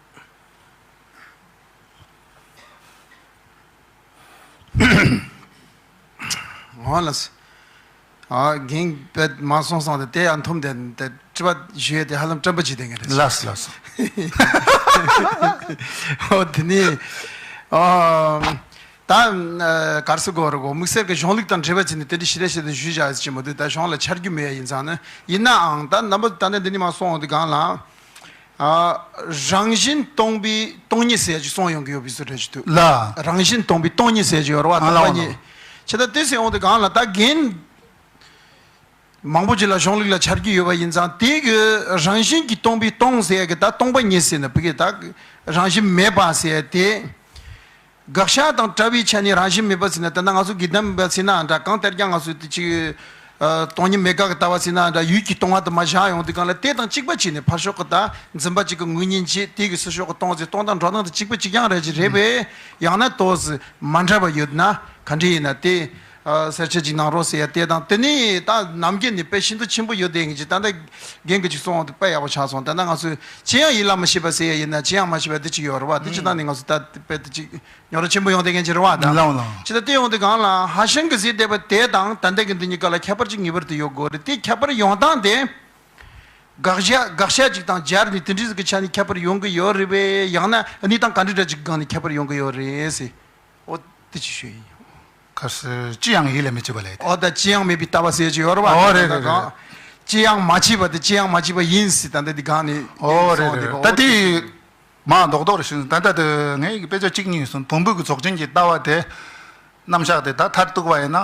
འོ་ལགས་སོ། ཨ་རྒན་པད་མ་སོང་སོང་དེ་དེ་ཡང་འཐོམ་དེ་དེ་དྲི་བ་ཞུ་ཡས་དེ་ཧ་ལམ་སྐྲན་པ་ཅིག་དེ་ངེས་རེད། ལགས་སོ་ལགས་སོ། ཨོ་དེ་ནི་ཨ་ད་གར་སི་གོ་ར་གོ་དམིགས་བསལ་གྱི་གཞུང་ལུགས་དང་འབྲེལ་བ་བྱས་ནས་དེ་འདྲ་ཞི་རེ་ཞི་རེ་ཞུས་བཞག་ཡོད་ཅི་མོ་དུ་ད་གཞུང་ལ་ཆ་རྒྱུས་མེད་ཡ་ཡིན་ཙང་ནི་ཡིན་ནའང་ད་རྣམ་པ་ད་ནི་འདི་ནི་མ་སོང་འོང་དེ་གང་ལ། ཨ། རང་བཞིན་སྟོང་པའི་སྟོང་ཉིད་ཟེར་ཅིག་གསུངས་ཡོང་གི་ཡོད་པའི་བཟོ་འདྲ་ཞིག་འདུག་ལ། རང་བཞིན་སྟོང་པའི་སྟོང་ཉིད་ཟེར་ཅིག་ཡོད་རེད་བ། ཨ་སྟོང་པ་ལ་ཉིད། ཨ་ལ། ཆེ་ད་དེ་ཟེར་འོང་དུས་གང་ལ་ད་རྒན་མང་པོ་ཅིག་ལ་གཞུང་ལུགས་ལ་ཆ་རྒྱུས་ཡོད་པ་ཡིན་ཙང་དེ་གི་རང་བཞིན་གྱིས་སྟོང་པའི་སྟོང་ཟེར་གི་ད་སྟོང་པ་ཉིད་ཟེར་ན་བུ་གི་ད་རང་བཞིན་མེད་པ་ཟེར་དེ། དགག་བྱ་དང་བྲལ་བའི་ཆ་ནས་རང་བཞིན་མེད་པ་ཟེར་ན་ད་ལྟ་ང་ཚོ་དགེ་ལྡན་པ་ཟེར་ན་འདྲ་གང་ལྟར་ཀྱང་ང་ཚོས་དེ་ཅིག་ཨ། སྟོང་ཉིད་མེད་དགག་གི་ལྟ་བ་ཟེར་ན་འདྲ་ཡུལ་གྱི་སྟོང་བ་དུ་མ་བཞག་ཡོང་དུས་གང་ལ་དེ་དང་གཅིག་པ་བྱས་ནས་ཕར་ཕྱོགས་ཀྱི་ད་འཛིན་པ་གཅིག་གི་ངོས་གཉིས་བྱས་དེ་གི་ཚུར་ཕྱོགས་ཀྱི་སྟོང་ཟེར་སྟོང་དང་འགྲོ་སྟངས་དེ་གཅིག་པ་གཅིག་རྐྱང་རེད་ཅེས་རེད་པས་ཡང་ན་ཏོག་ཙམ་མ་འདྲ་བ་ཡོད་ན་ག་འདྲ་ཡིན་ན་དེ་ཨ། གསལ་བཤད་ཅིག་གནང་རོགས་ཟེར་ཡ་དེ་དང་དེ་ནི་ད་ནམ་རྒྱུན་ནས་དཔེ་ཤིན་ཏུ་ཆེན་པོ་ཡོད་དེ་ཡིན་གྱི་ད་ལྟ་རྒན་གྱིས་ཅིག་གསུངས་འོང་དུས་དཔེ་ཡག་པོ་ཆགས་སོང་། ད་ལྟ་ང་ཚོས་ཅི་ཡང་ཡིད་ལ་མི་བྱེད་པ་ཟེར་ཡ་ཡིན་ན་ཅི་ཡང་མ་བྱེད་པ་དེ་ཅིག་ཡོད་རེད་བ། དེ་ཅི་ད་ནི་ང་ཚོ་ད་དཔེ་དེ་ཅིག་ཉོ་ར་ཆེན་པོ་ཡོང་དེ་མཁན་ཅི་རེད་བ་ད། ལའོ་ལའོ། ཅི་ད་དེ་ཡོང་དེ་གང་ལ་ཧ་ཤང་གི་ཟེར་བསྡད་པ་དེ་དང་ད་ལྟ་གི་འདི་གཉིས་ཀ་ལ་ཁྱད་པར་ཅིག་ངེས་པར་དུ་ཡོད་དགོས་རེད། དེ་ཁྱད་པར་ཡོང་སྟངས་དེ་དགག་བྱ་དགག་བྱ་ཅིག་དང་སྦྱར་ནས་དེ་འདྲ་ཟིག་གི་ཆ་ནས་ཁྱད་པར་ཡོང་གི་ཡོད་རེད་པས་ཡང་ན་གནས་སྟངས་ག་འདྲ་འདྲ་ཅིག་གི་སྒང་ནས་ཁྱད་པར་ཡོང་གི་ཡོད་རེད་ཟེར། ཨོ་དེ་ཅི་ཞུ་ཡིན། ག་སེ་ཅི་ཡང་ཡིད་ལ་མི་བྱེད་པ་ལས་དེ། ཨོ་ད་ཅི་ཡང་མེད་པའི་ལྟ་བ་ཟེར་གྱི་ཡོད་རེད་བ། ཨོ་རེད་རེད་རེད། ཅི་ཡང་མ་བྱས་པ་དེ་ཅི་ཡང་མ་བྱས་པ་ཡིན་ཟེར་ད་ལྟ་འདི་སྒང་ནས། ཨོ་རེད་རེད་རེད། ད་དེ་མ་རྡོག་རྡོག་རེ་ཞུ་ད་ལྟ་དེ་ངའི་གི་དཔེ་ཆ་གཅིག་གཉིས་སོང་བོན་པོ་གི་རྫོགས་ཆེན་གྱི་ལྟ་བ་དེ། རྣམ་གཞག་དེ་ད་མཐར་གཏུགས་པ་ཡིན་ན།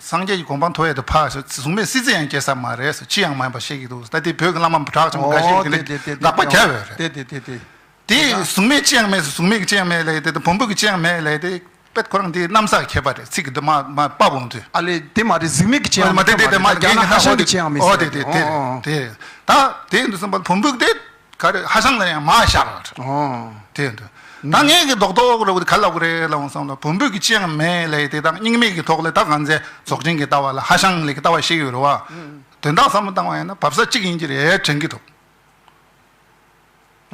སངས་རྒྱས་ཀྱི་གོ་འཕང་ཐོབ་ཡས་དེ་ཕར་གཟུགས་མེད་སྲིད་རྩེ་ཡང་སྐྱེ་ས་མ་རེད་ཟེར་ཅི་ཡང་མ་ཡིན་པ་བཤད་ཀྱི་འདུག་ད་དེ་བོད་ཀྱི་བླ་མ་བྲག་ཆེན་པོ་འགའ་ཤས་ཀྱིས་དེ་འདྲའི་དགག་པ་བརྒྱབ་ཡོད་རེད། དེ་དེ་དེ་དེ། དེ་གཟུགས་མེད་ཅི་ཡང་མེད་ཟེར་གཟུགས་མེད་ཀྱི་ཅི་ཡང་མེད་ལབ་ཡས་དེ་དང་བོན་པོ་གི་ཅི་ཡང་མེད་ལབ་ཡས་དེ་དཔེ་ཁོ་རང་དེའི་རྣམ་གཞག་ཁྱད་པར་རེད། ཚིག་གི་དེ་མ་མ་དཔའ་བོང་དུས། ཨ་ལེ་དེ་མ་རེད། གཟུགས་མེད་ཀྱི་ཅི་ཡང་མ་དེ་དེ་དེ་མ་རེད། རྒྱ་ནག་ཧ་ཤང་གི་ཅི་ཡང་མེད་ཟེར་དེ་དེ་དེ་ཨོ་ཨོ་དེ་དེ་ད་དེ་འདུག་བསམ་པ་བོན་པོ་དེ། ག་རེ་ཧ་ཤང་ལ་ཡང་མ་བཞག་པ་རེད། ཨོ། དེ་འདྲ། ད་ངས་གི་རྡོག་རྡོག་རེ་བོ་དེ་ག་ལབ་གི་རེད་ལབ་འོང་བསམ་ལ་བོན་པོ་གི་ཅི་ཡང་མེད་ལབ་ཡས་དེ་དང་རྙིང་མའི་གི་ཐོག་ལ་ད་གང་ཚེ་རྫོགས་ཆེན་གྱི་ལྟ་བ་ལ་ཧ་ཤང་ལས་ཀྱི་ལྟ་བ་ཤེས་ཡོད་རེད་བ། དོན་དག་བསམ་བློ་བཏང་བ་ཡིན་ན་བབས་ས་གཅིག་ཡིན་གྱི་རེད་དྲན་གྱི་འདུག་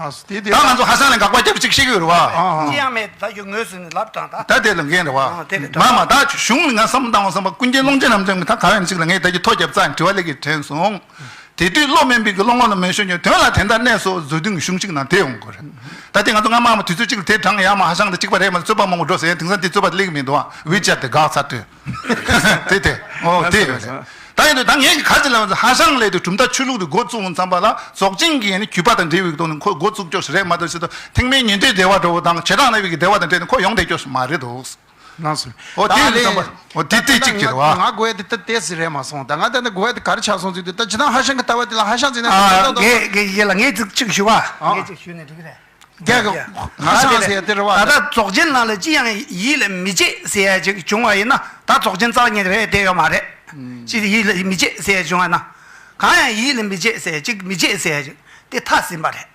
ཨ་སི་དེ་དེ་ད་ང་ཚོ་ཧ་ཤང་ལ་དགག་པ་རྒྱབ་ཅིག་ཤེས་ཀྱི་ཡོད་རེད་བ། ཨ་ཨ། ཅི་ཡང་མེད་ད་ཁྱོད་ངོས་ཟིན་ནས་ལབ་དང་ད། ད་དེ་ལ་འགན་རེད་བ། ཨ་དེ་རེད་ད། མ་མ་ད་གཞུང་ལ་ང་བསམ་བློ་བཏང་བ་བསམ་པ་ཀུན་མཁྱེན་ཀློང་ཆེན་རབ་འབྱམས་ཀྱི་ད་ག་ཡང་ཅིག་ལ་ངས་ད་ཀྱི་ཐོ་རྒྱབ་རྩ་ཡང་དྲི་བ་ལས་ཀྱི་དྲན་སོང་། དེ་དུས་བློ་དམན་པའི་གི་བློ་ངོ་ལ་མེ་ཤོད་ཉོན་དོན་ལ་དེ་འདྲ་གནས་སོ་བཟོ་དུས་གཞུང་གཅིག་ནང་དེ་ཡོང་དགོས་རེད། ད་དེ་ང་ཚོ་སྔ་མ་དུས་ཚོད་གཅིག་ལ་དེ་དྲངས་ཡ་མ་ཧ་ཤང་དང་གཅིག་པ་རེད་མ་གཏོགས་རྩོད་པ་མང་པོ་འགྲོ་ཟེར་ཡ་དེང་སང་དེ་རྩོད་པ་སླེབས་མི་འདུག་ཨ་བི་ཅར་དེ་དགག་ཚར་དུས། དེ་དེ་ཨོ་དེ་ཡོད་རེད། ད་ཡིན་དུས་ད་ངས་གི་ག་ཅི་ལབ་ན་ཧ་ཤང་ལས་དུས་གྲུབ་མཐའ་ཆོས་ལུགས་དེ་འགོ་བཙུགས་འོང་ཙམ་པ་ལ་རྫོགས་ཆེན་གྱི་ཡན་ནི་གུས་པ་དང་འབྲེལ་བའི་གི་ཐོག་ནས་ཁོ་འགོ་བཙུགས་ཀྱོག་ཞིག་རེད་མ་གཏོགས་ཟེར་དུས་ཐེག་དམན་ཉན་ཐོས་བདེ་བ་འགྲོ་བོ་དང་བྱེ་བྲག་སྨྲ་བའི་གི་བདེ་བ་དང་འབྲེལ་ནས་ཁོ་ཡོང་བསྡད་ཀྱོག་ཞིག་མ་རེད་འདུག་ལགས་སོ། ཨོ་དེ་ལས་ཙམ་པ་ཨོ་དེ་དེ་གཅིག་གི་རེད་བ། ང་དགོས་ཡ་དེ་ད་ཏོག་ཙམ་རེད་མ་སོང་། ད་ང་ད་ནི་དགོས་ཡ་དེ་ག་རེ་ཆགས་སོང་ཟེར་དུས་ད་ཇི་ལྟར་ཧ་ཤང་གི་ལྟ་བ་དེ་ལ་ཧ་ཤང་ཟེར་ན་ཨ་ད་ད་ད་ངས་ངས་ཡིད་ལ་ངས་ཅིག་ཅིག་ཞུ་བ། ཨ་ངས་ཅིག་ཞུས་ནས་འགྲིག་རེད། རྒྱ་གི་ཧ་ཤང་ཟེར་ཡ་དེ་རེད་བ། ད་ད་རྫོགས་ཆེན་ནང་ལ་ཅི་ཡང་ཡིད་ལ་མི་བྱེད་ཟེར་ཡ་ཅིག་བྱུང་བ་ཡིན་ན་ད་རྫོགས་ཆེན་རྩ་བ་ཉིད་རེད་བསྡད་ཡོད་མ་རེད། ཅི་ཡིད་ལ་མི་བྱེད་ཟེར་ཡ་བྱུང་བ་ན། གང་ཡང་ཡིད་ལ་མི་བྱེད་ཟེར་ཡ་ཅིག་མི་བྱེད་ཟེར་ཡ་ཅིག་དེ་མཐའ་ཟིན་པ་རེད།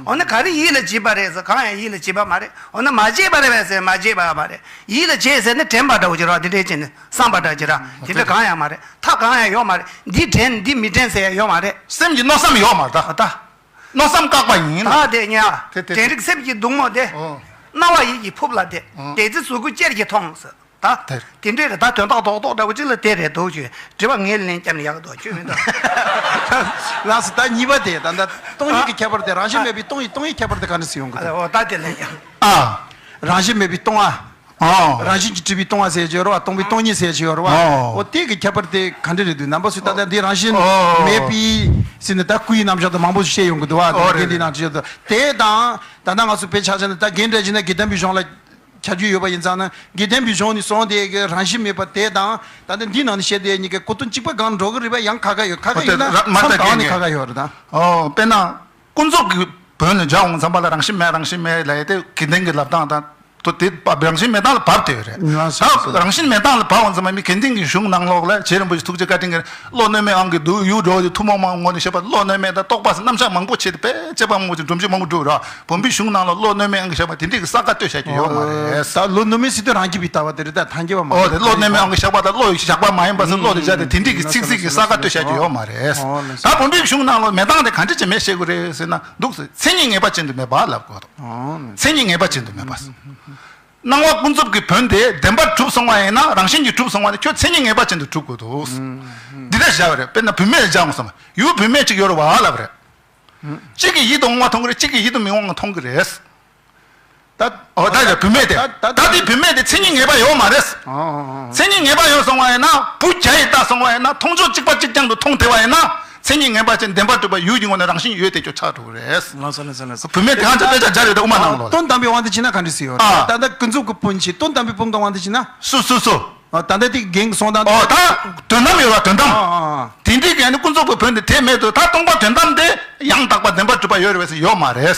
འོ་ན་ག་རེ་ཡིད་ལ་བྱེད་པ་རེད་ཟེར་གང་ཡང་ཡིད་ལ་བྱེད་པ་མ་རེད། འོ་ན་མ་བྱེད་པ་རེད་པས་ཟེར་མ་བྱེད་པ་མ་རེད། ཡིད་ལ་བྱེད་ཟེར་ན་དྲན་པ་འདྲ་བོ་ཅིག་རེད་བ། དེ་འདྲའི་བྱས་ནས་བསམ་པ་འདྲ་ཅིག་ར་དེ་འདྲ་གང་ཡང་མ་རེད། མཐའ་གང་ཡང་ཡོད་མ་རེད། འདི་དྲན་འདི་མི་དྲན་ཟེར་ཡ་ཡོད་མ་རེད། སེམས་ཀྱི་མནོ་བསམ་ཡོད་མ་རེད་ད། ད། མནོ་བསམ་བཀག་པ་ཡིན། ད་དེ་ཉ། དེ་དེ་དྲན་རིག་སེམས་ཀྱི་གདུང་མོ་དེ། ཨོ། རྣ་བ་ཡིད་ཀྱི་ཕུབ་ལ་དེ། ཨོ། དེ་ཚེ་གཟུགས་སྐུ་ཅེར་གྱིས་མཐོང་ཟེར། ད། དེ། དེ་འདྲས་རེད་ད། དོན་དག་རྡོག་རྡོག་འདྲ་བོ་ཅིག་ལ་དེ་རེད་འདུག་ཅེས་དྲི་བ་ངས་ལན་བརྒྱབ་ནས་ཡག་འདུག་ཁྱོད་མི་འདུག་ལགས་སོ། ད་གཉིས་པ་དེ་ད་ལྟ་སྟོང་ཉིད་ཀྱི་ཁྱད་པར་དེ་རང་བཞིན་མེད་པའི་སྟོང་ཉིད་སྟོང་ཉིད་ཁྱད་པར་དེ་ག་འདྲ་སེ་ཡོང་གི་འདུག་ཨོ་ད་དེ་ལན་བརྒྱབ། ཨ། རང་བཞིན་མེད་པའི་སྟོང་ཨ། ཨོ། རང་བཞིན་གྱིས་གྲུབ་པའི་སྟོང་བ་ཟེར་གྱི་ཡོད་རེད་བ། སྟོང་པའི་སྟོང་ཉིད་ཟེར་གྱི་ཡོད་རེད་བ། ཨོ། ཨོ་དེ་གི་ཁྱད་པར་དེ་ག་འདྲ་རེད་འདུག་རྣམ་པ་ཚོས་ད་ལྟ་འདི་རང་བཞིན་ཨོ། མེད་པའི་ཟེར་ནས་ད་སྐུའི་རྣམ་གཞག་དང་མང་པོ་ཞིག་བཤད་ཡོང་གི་འདུག་བ། ཨོ་རེད་རེད། དེ་དང་ད་ལྟ་ང་ཚོ་དཔེ་ཆ་བཞག་ན་ད་རྒན་འདྲ་བྱས་ན་དགེ་ལྡན་པའི་གཞུང་ལ་ཆ་རྒྱུས་ཡོད་པ་ཡིན་ཙང་ན་དགེ་ལྡན་པའི་གཞུང་ནས་གསུངས་དེ་གི་རང་བཞིན་མེད་པ་དེ་དང་ད་ལྟ་འདི་ནང་ནས་བཤད་དེ་གཉིས་ཀའི་གོ་དོན་གཅིག་པ་གང་འགྲོ་གི་རེད་པ། ཡང་ཁ་ཁ་ཡོད། ཁ་ཁ་ཡིན་ན་མཚམས་གང་ནས་ཁ་ཁ་ཡོད་རེད་ད། ཨོ་དཔེར་ན་ཀུན་རྫོབ་ཀྱི་བོན་ལ་སྦྱར་འོང་ཙམ་པ་ལ་རང་བཞིན་མེད་རང་བཞིན་མེད་ལབ་ཡས་དེ་དགེ་ལྡན་གྱི་ལབ་སྟངས་དང་། དོ་དེ་བབ་རང་བཞིན་མེད་སྟངས་ལ་བབ་བསྡད་ཡོད་རེད། ང་ད་རང་བཞིན་མེད་སྟངས་ལ་བབ་འོང་ཙམ་པ་མི་དགེ་ལྡན་གྱི་གཞུང་ནང་ལོགས་ལ་རྗེ་རིན་པོ་ཆེ་ཐུགས་རྗེ་བཀའ་དྲིན་གྱིས་བློ་གནོད་མེད་དབང་གིས་སྡུག་ཡུལ་འགྲོ་བ་དེ་ཐུན་མོང་མ་ངོ་ནས་བཤད་པ་བློ་གནོད་མེད་དང་རྟོག་པ་རྣམ་གཞག་མང་པོ་བྱས་ཏེ་དཔེ་དཔྱད་པ་མང་པོ་ཅིག་སྒྲོམ་གཞི་མང་པོ་བསྒྲུབས་ར། བོན་པོའི་གཞུང་ནང་ལ་བློ་གནོད་མེད་དབང་གིས་བཤད་པ་དེ་འདྲས་ཀྱི་གསལ་ཁ་གཏོད་བྱ་རྒྱུ་ཡོད་མ་རེད། ད་བློ་གནོད་མེད་ཟེར་དུས་རང་རྒྱུད་པའི་ལྟ་བ་དེ་རེད། ད་ཐལ་འགྱུར་བ་མ་ཨོ་རེད། བློ་གནོད་མེད་དབང་གིས་བཞག་པ་དང་བློ་བཞག་པ་མ་ཡིན་པ་ཟེར་བློ་དེ་བཞག་སྟེ་དེ་འདྲས་ཀྱི་ཚིག་ཚིག་གི་གསལ་ཁ་གཏོད་བྱ་རྒྱུ་ཡོད་མ་རེད། ད་བོན་པོའི་གཞུང་ནང་ལ་མེད་སྟངས་དེ་ག་འདྲས་ཀྱི་མེད་བཤད་དགོས་རེད་ཟེར་ན་འདུག་ཟེར་མཚན་ཉིད་ངེས་པ་ཅན་དུ་མེད་པ་ལབ་དགོས་འདུག་མཚན་ཉིད་ངེས་པ་ཅན་དུ་མེད་པ། སྣང་བ་ཀུན་རྫོབ་ཀྱི་བོན་དེ་བདེན་པར་གྲུབ་སོང་བ་ཡིན་ན། རང་བཞིན་གྱིས་གྲུབ་སོང་བ་ནི་ཁྱོད་མཚན་ཉིད་ངེས་པ་ཅན་དུ་གྲུབ་དགོས་འདུག་འདི་འདྲ་བཞག་པ་རེད། དཔེར་ན་བུད་མེད་ལ་སྦྱར་འོང་བསམ། ཡུལ་བུད་མེད་ཅིག་ཡོད་རེད་བ་ལབ་པ་རེད། གཅིག་གིས་ཡིད་དུ་འོང་བ་མཐོང་གི་རེད། གཅིག་གིས་ཡིད་དུ་མི་འོང་བ་མཐོང་གི་རེད། ད་ཨོ་ད་ཡ་བུད་མེད་དེ་ད་ད་ད་དེ་བུད་མེད་དེ་མཚན་ཉིད་ངེས་པ་ཡོད་མ་རེད། ཨོ་ཨོ་ཨོ། མཚན་ཉིད་ངེས་པ་ཡོད་སོང་བ་ཡིན་ན། བུ་བརྒྱ་ཡིས་བལྟས་སོང་བ་ཡིན་ན། མཐོང་ཕྱོགས་གཅིག་པ་གཅིག་རྐྱང་དུ་མཐོང་བདེ་བ་ཡིན་ན། མཚན་ཉིད་ངེས་པ་ཅན་བདེན་པར་གྲུབ་པ་ཡུལ་གྱི་ངོས་ནས་རང་བཞིན་ཡོད་དེ་ཁྱོད་ཆགས་འགྲོ་གི་རེད། ལགས་སོ་ལགས་སོ་ལགས་སོ། བུད་མེད་དེ་ཧང་ཆ་དཔེ་ཆ་སྦྱར་ཡོད་དེ་དབུ་མ་ནང་ལོགས་ལ། དོན་དམ་པའི་དབང་དུ་བྱས་ན་ག་འདྲ་ཞིག་ཡོད་རེད། ཨ། ད་ལྟ་ཀུན་རྫོབ་ཀྱི་བོན་གྱི་དོན་དམ་པའི་བོན་གྱི་དབང་དུ་བྱས་ན། སུ་སུ་སུ། ཨ། ད་ལྟ་དེ་རྒན་གྱིས་གསུངས་སྟངས་དེ། ཨོ་ད་དོན་དམ་ཡོད་ལ་དོན་དམ། ཨ་ཨ་ཨ། དེ་འདྲའི་གན་ནི་ཀུན་རྫོབ་ཀྱི་བོན་དེ་དེ་མེད་དུ། ད་སྟོང་པ་དོན་དམ་དེ་ཡང་དག་པ་བདེན་པར་གྲུབ་པ་ཡོད་རེད་པས་ཟེར་ཡོད་མ་རེད།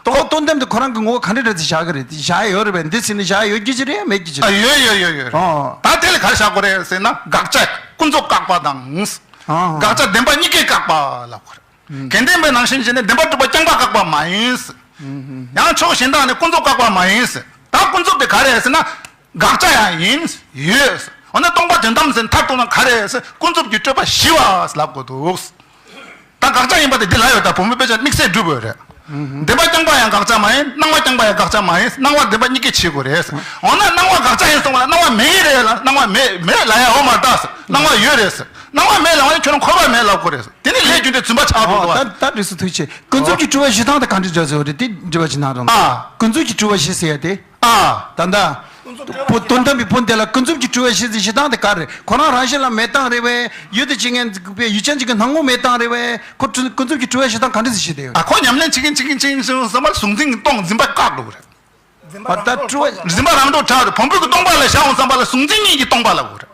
དོན་དོན་དམ་དེ་ཁོ་རང་གི་ངོ་བོ་ག་འདྲ་འདྲ་ཅིག་བཞག་གི་རེད། བཞག་ཡོད་རེད་པས། འདི་ཟེར་ནས་བཞག་ཡོད་རྒྱུ་ཅིག་རེད། མེད་རྒྱུ་ཅིག་ཨ་རེད། ཡོད་ཡོད་ཡོད་ཡོད་རེད། ཨོ། ད་དེ་ལ་ག་རེ་བཞག་དགོས་རེད་ཟེར་ན། དགག་བྱ་ཀུན་རྫོབ་བཀག་པ་དང་། ཨོ། དགག་བྱ་བདེན་པ་གཉིས་ཀས་བཀག་པ་ལབ་དགོས་རེད། ཨུམ། དགེ་ལྡན་པའི་ནང་བཞིན་བྱས་ནས་བདེན་པར་གྲུབ་པ་རྐྱང་པ་བཀག་པ་མ་ཡིན། ཨུམ། ཡང་ཕྱོགས་གཞན་དག་ནས་ཀུན་རྫོབ་བཀག་པ་མ་ཡིན། ད་ཀུན་རྫོབ་དེ་ག་རེ་རེད་ཟེར་ན། དགག་བྱ་ཡང་ཡིན། ཡོད། འོ་ན་སྟོང་པ་དོན་དམ་ཟེར་མཐར་གཏུགས་ན་ག་རེ་ཟེར། ཀུན་རྫོབ་ཀྱི་སྤྲོས་པ་ཞི་བ་ལབ་དགོས་འདུག་ད་དགག་བྱ་ཡིན་པ་དེ་འདི་ལ་ཡོད། ད་བུམ་པའི་དཔེ་ཆ་དམིགས་བསལ་སྒྲུབ་དགོས་རེད། བདེན་པ་རྐྱང་པ་ཡང་དགག་བྱ་མ་ཡིན། སྣང་བ་རྐྱང་པ་ཡང་དགག་བྱ་མ་ཡིན། སྣང་བ་བདེན་པ་གཉིས་ཀས་བྱེད་དགོས་རེད། འོ་ན་སྣང་བ་དགག་བྱ་ཡིན་སོང་བ་ལ། སྣང་བ་མེད་ཀྱི་རེད་ལ། སྣང་བ་མེད་མེད་ལབ་ཡ་ཡོད་མ་རེད་ད། སྣང་བ་ཡོད་རེད། སྣང་བ་མེད་ལབ་པ་ནི་ཁྱོད་རང་འཁོར་བ་མེད་ལབ་དགོས་རེད། དེ་ནི་ལས་རྒྱུ་འབྲས་རྫུན་པ་ཆགས་འགྲོ་འདུག་ད་ད་འགྲིག་སོང་། ཐུགས་རྗེ་ཆེ། ཀུན་རྫོབ་ཀྱི་སྤྲོས་པ་ཞི་སྟངས་དེ་ག་འདྲ་འདྲ་ཟེར་བ་རེད། དེ་འགྲེལ་པ་ཅིག་གནང་རོགས་གནང་། ཨ། ཀུན་རྫོབ་ཀྱི་སྤྲོས་པ་ཞི་ཟེར་ཡ་དེ། ཨ། ད་ལྟ་བོ་དོན་དམ་པའི་བོན་དེ་ལ་ཀུན་རྫོབ་ཀྱི་སྤྲོས་པ་ཞི་ཟེར་ཞི་སྟངས་དེ་ག་རེད། ཁོ་རང་རང་བཞིན་ལ་མེད་སྟངས་རེད་པས། ཡུལ་དུ་བྱེད་མཁན་ཡུལ་ཅན་གཅིག་གི་སྣང་ངོ་མེད་སྟངས་རེད་པས། ཁོ་ཀུན་རྫོབ་ཀྱི་སྤྲོས་པ་ཞི་སྟངས་ག་འདྲ་ཞིག་བྱེད་དེ་ཡོད། ཨ། ཁོ་ཉམས་ལེན་བྱེད་མཁན་བྱེད་མཁན་བྱེད་མཁན་བྱེད་མཁན་བསམ་པ་གཟུང་འཛིན་གྱི་སྟོང་འཛིན་པ་བཀག་འགྲོ་གི་རེད། འཛིན་པ་རང་གྲོགས་ཆགས་རེད། བུམ་པའི་སྟོང་པ་ལ་བཞག་འོང་བསམ་པ་ལ་གཟུང་འཛིན་གཉིས་ཀྱི་སྟོང་པ་ལབ་དགོས་རེད།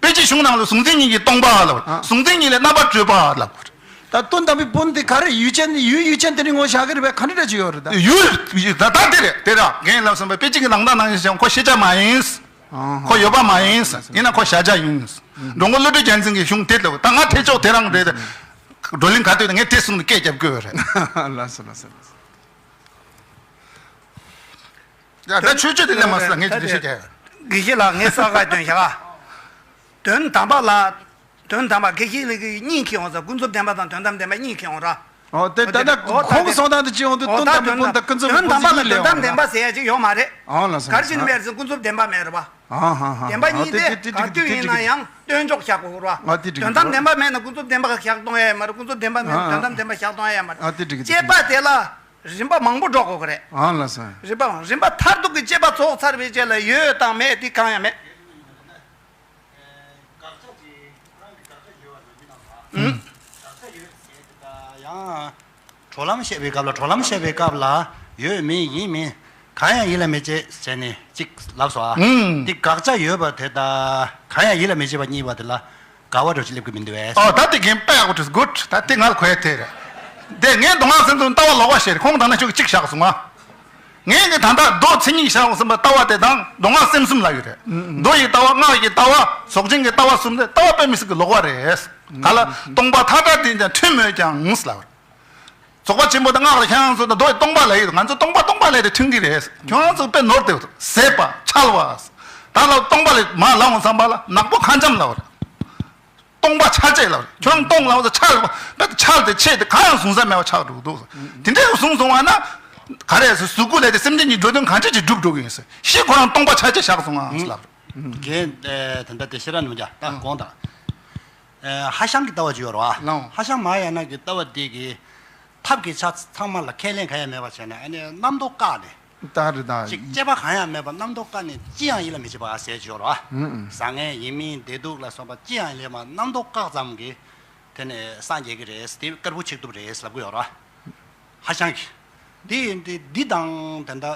དཔེ་ཆའི་གཞུང་ནང་ལ་གཟུང་འཛིན་གཉིས་ཀྱི་སྟོང་པ་ལབ་དགོས་རེད། ཨ། གཟུང་འཛིན་གཉིས་ལས་རྣམ་པར་གྲོལ་བ་ལབ་དགོས་རེད། ད་དོན་དམ་པའི་བོན་དེ་ག་རེ། ཡུལ་ཅན་ཡུལ་ཡུལ་ཅན་དེ་ནི་ངོ་བཞག་གི་རེད་པས། ག་འདྲ་འདྲ་ཅིག་ཡོད་རེད་ད། ཡུལ་ད་ད་དེ་རེད། དེ་ར་རྒན་ལབ་བསམ་པ་དཔེ་ཅིག་གི་ནང་དང་ནང་བཞིན་ཁོ་ཤེས་བྱ་མ་ཡིན། ཨ་ཧ། ཁོ་ཡོད་པ་མ་ཡིན། ཡིན་ན་ཁོ་གཞལ་བྱ་ཡིན། འགྲོ་མགོན་བློ་གྲོས་རྒྱལ་མཚན་གྱི་གཞུང་དེ་ལྟ་བུ། ད་ང་ཐེག་མཆོག་དེ་རང་རེད། བགྲོ་གླེང་ག་དུས་ངས་དེ་གསུངས་ནས་སྐད་རྒྱབ་དགོས་རེད། ལགས་སོ་ལགས་སོ་ལགས་སོ། ཡ། ད་ཆོས་སྤྱོད་དེ་ལས་མ་སོང་། ངས་ཅི་ཞིག་བྱས། དགེ་བཤེས་ལགས། ངས་ས་ཁ་སྟོན་བཞག་དོན་དམ་པ་ལ། དོན་དམ་པ་དགེ་བཤེས་ལགས་ཀྱིས་གཉིས་ཁྱེར་ཡོང་ས། ཀུན་རྫོབ་བདེན་པ་དང་དོན་དམ་བདེན་པ་གཉིས་ཁྱེར་ཡོང་ར། ཨོ་དེ་ད་ལྟ་ཨོ་ད་ཁོང་གི་གསུང་སྟངས་དེ་ཅི་ཡོང་དུས། ཨོ་དོན་ད་དམ་པའི་དོན་བོན་དང་ཀུན་རྫོབ་དོན་དམ་པ་ལ་བོན་དོན་དམ་བདེན་པ་ཟེར་ཡ་ཅིག་ཡོད་མ་རེད། ཨོ་ལགས་སོ། ག་རེ་བྱས་ནས་མེད་ཟེར། ཀུན་རྫོབ་བདེན་པ་མེད་རེད་པ། ཨ་ཧ་ཧ། བདེན་པ་གཉིས་དེ་ག་དུས་ཡིན་ན་ཡང་དོན་འཇོག་བྱ་དགོས་ར། ཨ་དེ་འགྲིག་གི་འདུག་དོན་དམ་བདེན་པ་མེད་ན་ཀུན་རྫོབ་བདེན་པ་བཞག་གཏོང་ཡ་ཡོད་མ་རེད། ཀུན་རྫོབ་བདེན་པ་མེད་ན་དོན་དམ་བདེན་པ་བཞག་གཏོང་ཡ་ཡོད་མ་རེད། ཨ་དེ་འགྲིག་གི་འདུག་དཔྱད་པ་དེ་ལ་རིམ་པ་མང་པོ་འགྲོ་དགོས་ཀྱི་རེད། ཨ་ལགས་སོ། རིམ་པ་རིམ་པ་མཐར་ཐུག་གི་དཔྱད་པ་རྫོགས་ཚར་བའི་རྗེས་ལ་ཡོད་དང་མེད་དེ་གང་ཡང་མེད། ཡང་གྲོལ་ལམ་བཤད་པའི་སྐབས་ལ། གྲོལ་ལམ་བཤད་པའི་སྐབས་ལ་ཡོད་མིན་ཡིན་མིན་གང་ཡང་ཡིད་ལ་མི་བྱེད་བྱས་ནས་གཅིག་ལབ་སོང་ཨ། ཨུམ། འདི་དགག་བྱ་ཡོད་པ་དེ་དང་གང་ཡང་ཡིད་ལ་མི་བྱེད་པ་གཉིས་པ་དེ་ལ་འགལ་བ་འདྲ་ཅིག་སླེབས་ཀྱི་མི་འདུག་བས། ཨོ་ད་དེ་རྒན་དཔེ་ཡག་པོ་བྲིས། གུཌ། ད་དེ་ང་ལ་གོ་ཡ་དེ་རེད། དེ་ངས་མདོ་སྔགས་སེམས་གསུམ་ལྟ་བ་ལོག་པ་བཤད་རེད། ཁོང་ད་ནང་ཆོས་གཅིག་བཞག་སོང་ཨ། ངས་ཀྱི་ད་ལྟ་མདོ་མཚན་ཉིད་བཞག་ཟིན་པ་ལྟ་བ་དེ་དང་མདོ་སྔགས་སེམས་གསུམ་ལ་ཡོད་རེད། མདོ་ཡི་ལྟ་བ། སྔགས་ཀྱི་ལྟ་བ། རྫོགས་ཆེན་གྱི་ལྟ་བ་གསུམ་དེ་ལྟ་བ་དཔེ་མི་སྲིད་ཀྱི་ལོག་པ་རེད། ག་ལ། སྟོང་པ་མཐའ་བྲལ་དེ་ཀྱང་མཐུན་མོད་ཀྱང་ལབ། རྫོགས་པ་ཆེན་པོ་དང་སྔགས་ལ་ཁྱེད་རང་ཚོ་ད་མདོ་ཡི་སྟོང་པ་ལ་ཡོད། ང་ཚོ་སྟོང་པ་སྟོང་པ་ལ་དེ་མཐུན་གྱི་རེད། ཁྱེད་རང་ཚོ་དཔེ་ནོར་དེ་ཟད་པ་འཆལ་བ། ད་ལ་སྟོང་པ་ལ་མ་ལབ་འོང་བསམ་པ་ལ་ནག་པོ་ཁ་འཇམ་ལབ་རེད། སྟོང་པ་འཆལ་བྱེད་ལབ་རེད། ཁྱོད་རང་སྟོང་ལབ་ཚེ་འཆལ་བ་དཔེ་འཆལ་ཏེ་ཆད་དེ་གང་ཡང་གཟུང་ས་མེད་པ་ཆགས་འགྲོ་གི་འདུག་དེ་འདྲའི་གཟུང་སོང་བ་ན་ག་རེ་ཟེར། གཟུགས་སྐུ་ལས་དེ་སེམས་ཅན་གྱི་འགྲོ་དོན་གང་བྱེད་ཅིག་སྒྲུབ་འགྲོ་གི་ཡིན་ཟེར། ཤི་ཁོ་རང་སྟོང་པ་འཆལ་བྱེད་བཞག་སོང་ཨང་ལབ་རེད། རྒན་དེ་འདྲ་དེ་ཤེས་ར་ནི་མི་འཇག་ད་དགོངས་དག་ཨ། ཧྭ་ཤང་གི་ལྟ་བ་ཅིག་ཡོད་རེད་བ། ལགས། ཧྭ་ཤང་མ་ཧཱ་ཡ་ན་གི་ལྟ་བ་འདི་གི་ཐབས་ཀྱི་ཆ་ཚང་མ་ལ་ཁས་ལེན་གང་ཡང་མེད་པ་བྱས་ནས། ཨ་ནི་རྣམ་རྟོག་བཀག་ནས། ད་རེད་ད། ཅིག་དཔྱད་པ་གང་ཡང་མེད་པར་རྣམ་རྟོག་བཀག་ནས་ཅི་ཡང་ཡིད་ལ་མི་བྱེད་པ་ཟེར་གྱི་ཡོད་རེད་བ། ཨུ་ཨུ། བཟང་ངན་ཡིན་མིན་བདེ་སྡུག་ལ་སོགས་པ་ཅི་ཡང་ཡིད་ལ་མ། རྣམ་རྟོག་བཀག་ཙམ་གྱིས་དེ་ནས་སངས་རྒྱས་ཀྱི་རེད། དེ་དཀར་པོ་ཆིག་ཐུབ་རེད་ལབ་ཀྱི་ཡོད་རེད་བ། ཧྭ་ཤང་གི། འདི་འདི་འདི་དང་དེ་འདྲ་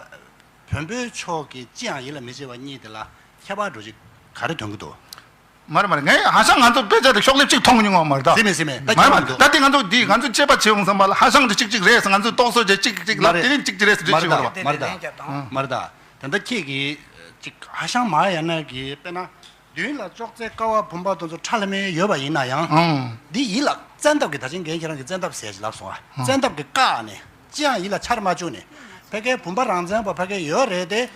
བོན་པོའི་ཕྱོགས་ཀྱི་ཅི་ཡང་ཡིད་ལ་མི་བྱེད་པ་གཉིས་དེ་ལ་ཁྱད་པར་འདྲ་ཅིག་ག་རེ་སྟོན་གྱི་འདུག་མ་རེད་མ་རེད། ངས་ཧྭ་ཤང་ང་ཚོ་དཔེ་ཆ་དེ་ཤོག་ལེབ་གཅིག་མཐོང་མྱོང་བ་མ་རེད་ད། ཟེར་མེད་ཟེར་མེད། ད་མ་རེད་མ་རེད། ད་དེ་ང་ཚོ་འདི་ང་ཚོ་དཔྱད་པ་བྱེད་འོང་བསམ་པ་ལ་ཧྭ་ཤང་དེ་གཅིག་གཅིག་ལབ། དེ་རིང་གཅིག་གཅིག་རེད་ཟེར། ང་ཚོས་རྟོག་བཟོ་བྱས་གཅིག་གཅིག་ལབ། དེ་རིང་གཅིག་གཅིག་རེད་ཟེར། འདི་མ་རེད་ད། མ་རེད་ད། མ་རེད་ད། ད་ལྟ་ཁྱེད་ཀྱིས་གཅིག་ཧྭ་ཤང་མ་ཧཱ་ཡ་ན་གི་དཔེར་ན་མདུན་ལ་ཅོག་ཙེ་ཀ་བ་བུམ་པ་དེ་ཚོ་ཁྲ་ལམ་མེ་ཡོད་པ་ཡིན་ན་ཡང་། ཨང་། འདི་ཡིད་ལ་བཙན་ཐབས་ཀྱིས། ད་ཅིང་རྒན་ཁྱེད་རང་གིས་བཙན་ཐབས་ཟེར་ལབ་སོང་ཨ། ཨང་། བཙན་ཐབས་ཀྱིས་བཀག་ནས། ཅི་ཡང་ཡིད་ལ་འཆར་མ་བཅུག་ནས། ཕ་གིའི་བུམ་པ་རང་མཚན་པ་ཕ་གིར་ཡོད་རེད་དེ།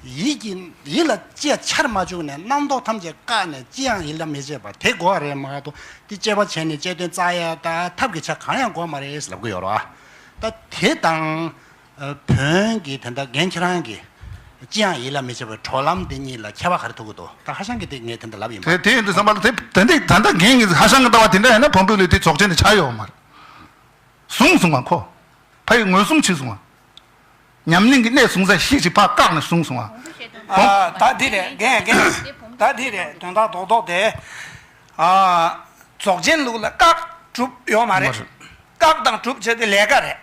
ཡིད་ཀྱི་ཡིད་ལ་ཅི་ཡང་འཆར་མ་བཅུག་ནས་རྣམ་རྟོག་ཐམས་ཅད་བཀག་ནས་ཅི་ཡང་ཡིད་ལ་མི་བྱེད་པ་དེ་དགོས་པ་རེད་མ་གཏོགས། དེ་དཔྱད་པ་བྱས་ནས་དཔྱད་དོན་བཙལ་ཡ་ད་ཐབས་ཀྱི་ཆ་གང་ཡང་དགོས་མ་རེད་ལབ་ཀྱི་ཡོད་རེད་བ། ད་དེ་དང་། ཨ། བོན་གྱི་དེ་འདྲ་རྒན་ཁྱེད་རང་གིས་ ཅི་ཡང་ཡིད་ལ་མི་བྱེད་པའི་གྲོལ་ལམ་དེ་གཉིས་ལ་ཁྱད་པར་ག་རེ་ཐུག་གི་འདུག་ད་ཧྭ་ཤང་གིས་དེ་ངས་དེ་འདྲ་ལབ་ཡིན་པ། དེ་དེ་ཡིན་དུས་ཙམ་པ་ལ་དེ་དེ་འདྲའི་ད་ལྟ་རྒན་གྱིས་ཧྭ་ཤང་གི་ལྟ་བ་དེ་འདྲ་ཡིན་ན་བོན་པོའི་ལུགས་དེ་རྫོགས་ཆེན་དེ་ཆགས་ཡོད་མ་རེད། བཟུང་སོང་བ་ཁོ། ཕ་ཡི་མངོན་སུམ་བྱས་སོང་བ། ཉམས་ལེན་གྱི་གནས་བཟུང་ས་ཤེས་ཀྱི་ཕར་བཀག་ནས་བཟུང་སོང་བ། ཨ། ད་འདི་རེད། རྒན་རྒན། ད་འདི་རེད། དོན་དག་རྡོག་རྡོག་དེ། ཨ། རྫོགས་ཆེན་ལུགས་ལ་བཀག་སྒྲུབ་ཡོད་མ་རེད། མ་རེད། བཀག་དང་སྒྲུབ་བྱས་ཏེ་ལས་ཀ་རེད།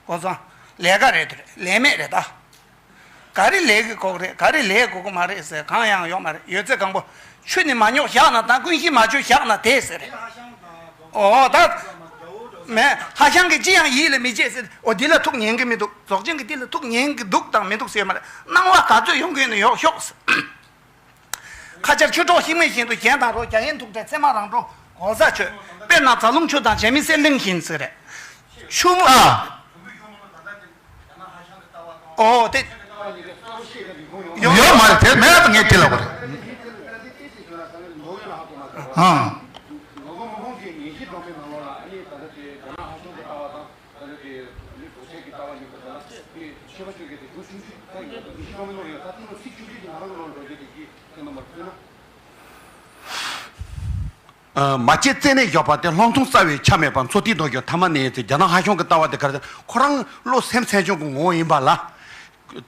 གོ་སོང་། ལས་ཀ་རེད་དེ་རེད། ལས་མེད་རེད་ད། ག་རེ་ལས་ཀྱི་གོ་གི་རེད། ག་རེ་ལས་གོ་གི་མ་རེད་ཟེར་གང་ཡང་ཡོད་མ་རེད། ཡོད་ཚད་གང་པོ། ཆུ་ནི་མ་རྙོག་བཞག་ན་དང་། ཀུན་གཞི་མ་བཅོས་བཞག་ན་དེ་ཟེར་རེད། ཨོ་ད། མེད། ཧྭ་ཤང་གིས་ཅི་ཡང་ཡིད་ལ་མི་བྱེད་ཟེར། ཨོ་འདི་ལ་ཐུགས་ཉན་གི་མི་འདུག་རྫོགས་ཆེན་གྱིས་འདི་ལ་ཐུགས་ཉན་གི་འདུག་དང་མི་འདུག་ཟེར་མ་རེད། སྣང་བ་ག་ཚོད་ཡོང་གི་ཡོད་ན་ཡོང་ཤོག་ཟེར། ཁ་ཆར་ཆུ་གྲོགས་ཤིང་མེད་བཞིན་དུ་གྱེན་དང་འགྲོ། རྒྱ་ཡན་ཐུག་འཕྲད་ཚེར་མ་རང་འགྲོ་གོ་ས་ཆོད། དཔེར་ན་རྫ་ལུང་ཆུ་དང་བྱེ་མའི་གསེར་གླིང་བཞིན་ཟེར་རེད། ཆུ་མོ། ཨ། ཨོ་དེ། ཡོད་མ་རེད། དེ་མེད་ད་ངས་དེ་ལབ་དགོས་རེད། ཨང་། ཨ། མ་སྐྱེས་རྩད་ནས་བཞག་པ་སྟེ། སློང་ཐུང་རྩ་བའི་ཆ་མེད་པ། འཚོ་རྟེན་ལྡོག་ཀྱང་ཐ་མ་ནས་ཟེར། རྒྱ་ནག་ཧྭ་ཤང་གི་ལྟ་བ་དེ་ག་རེ་ཟེར། ཁོ་རང་བློ་སེམས་སེམས་བྱུང་གི་ངོ་བོ་ཡིན་པ་ལ།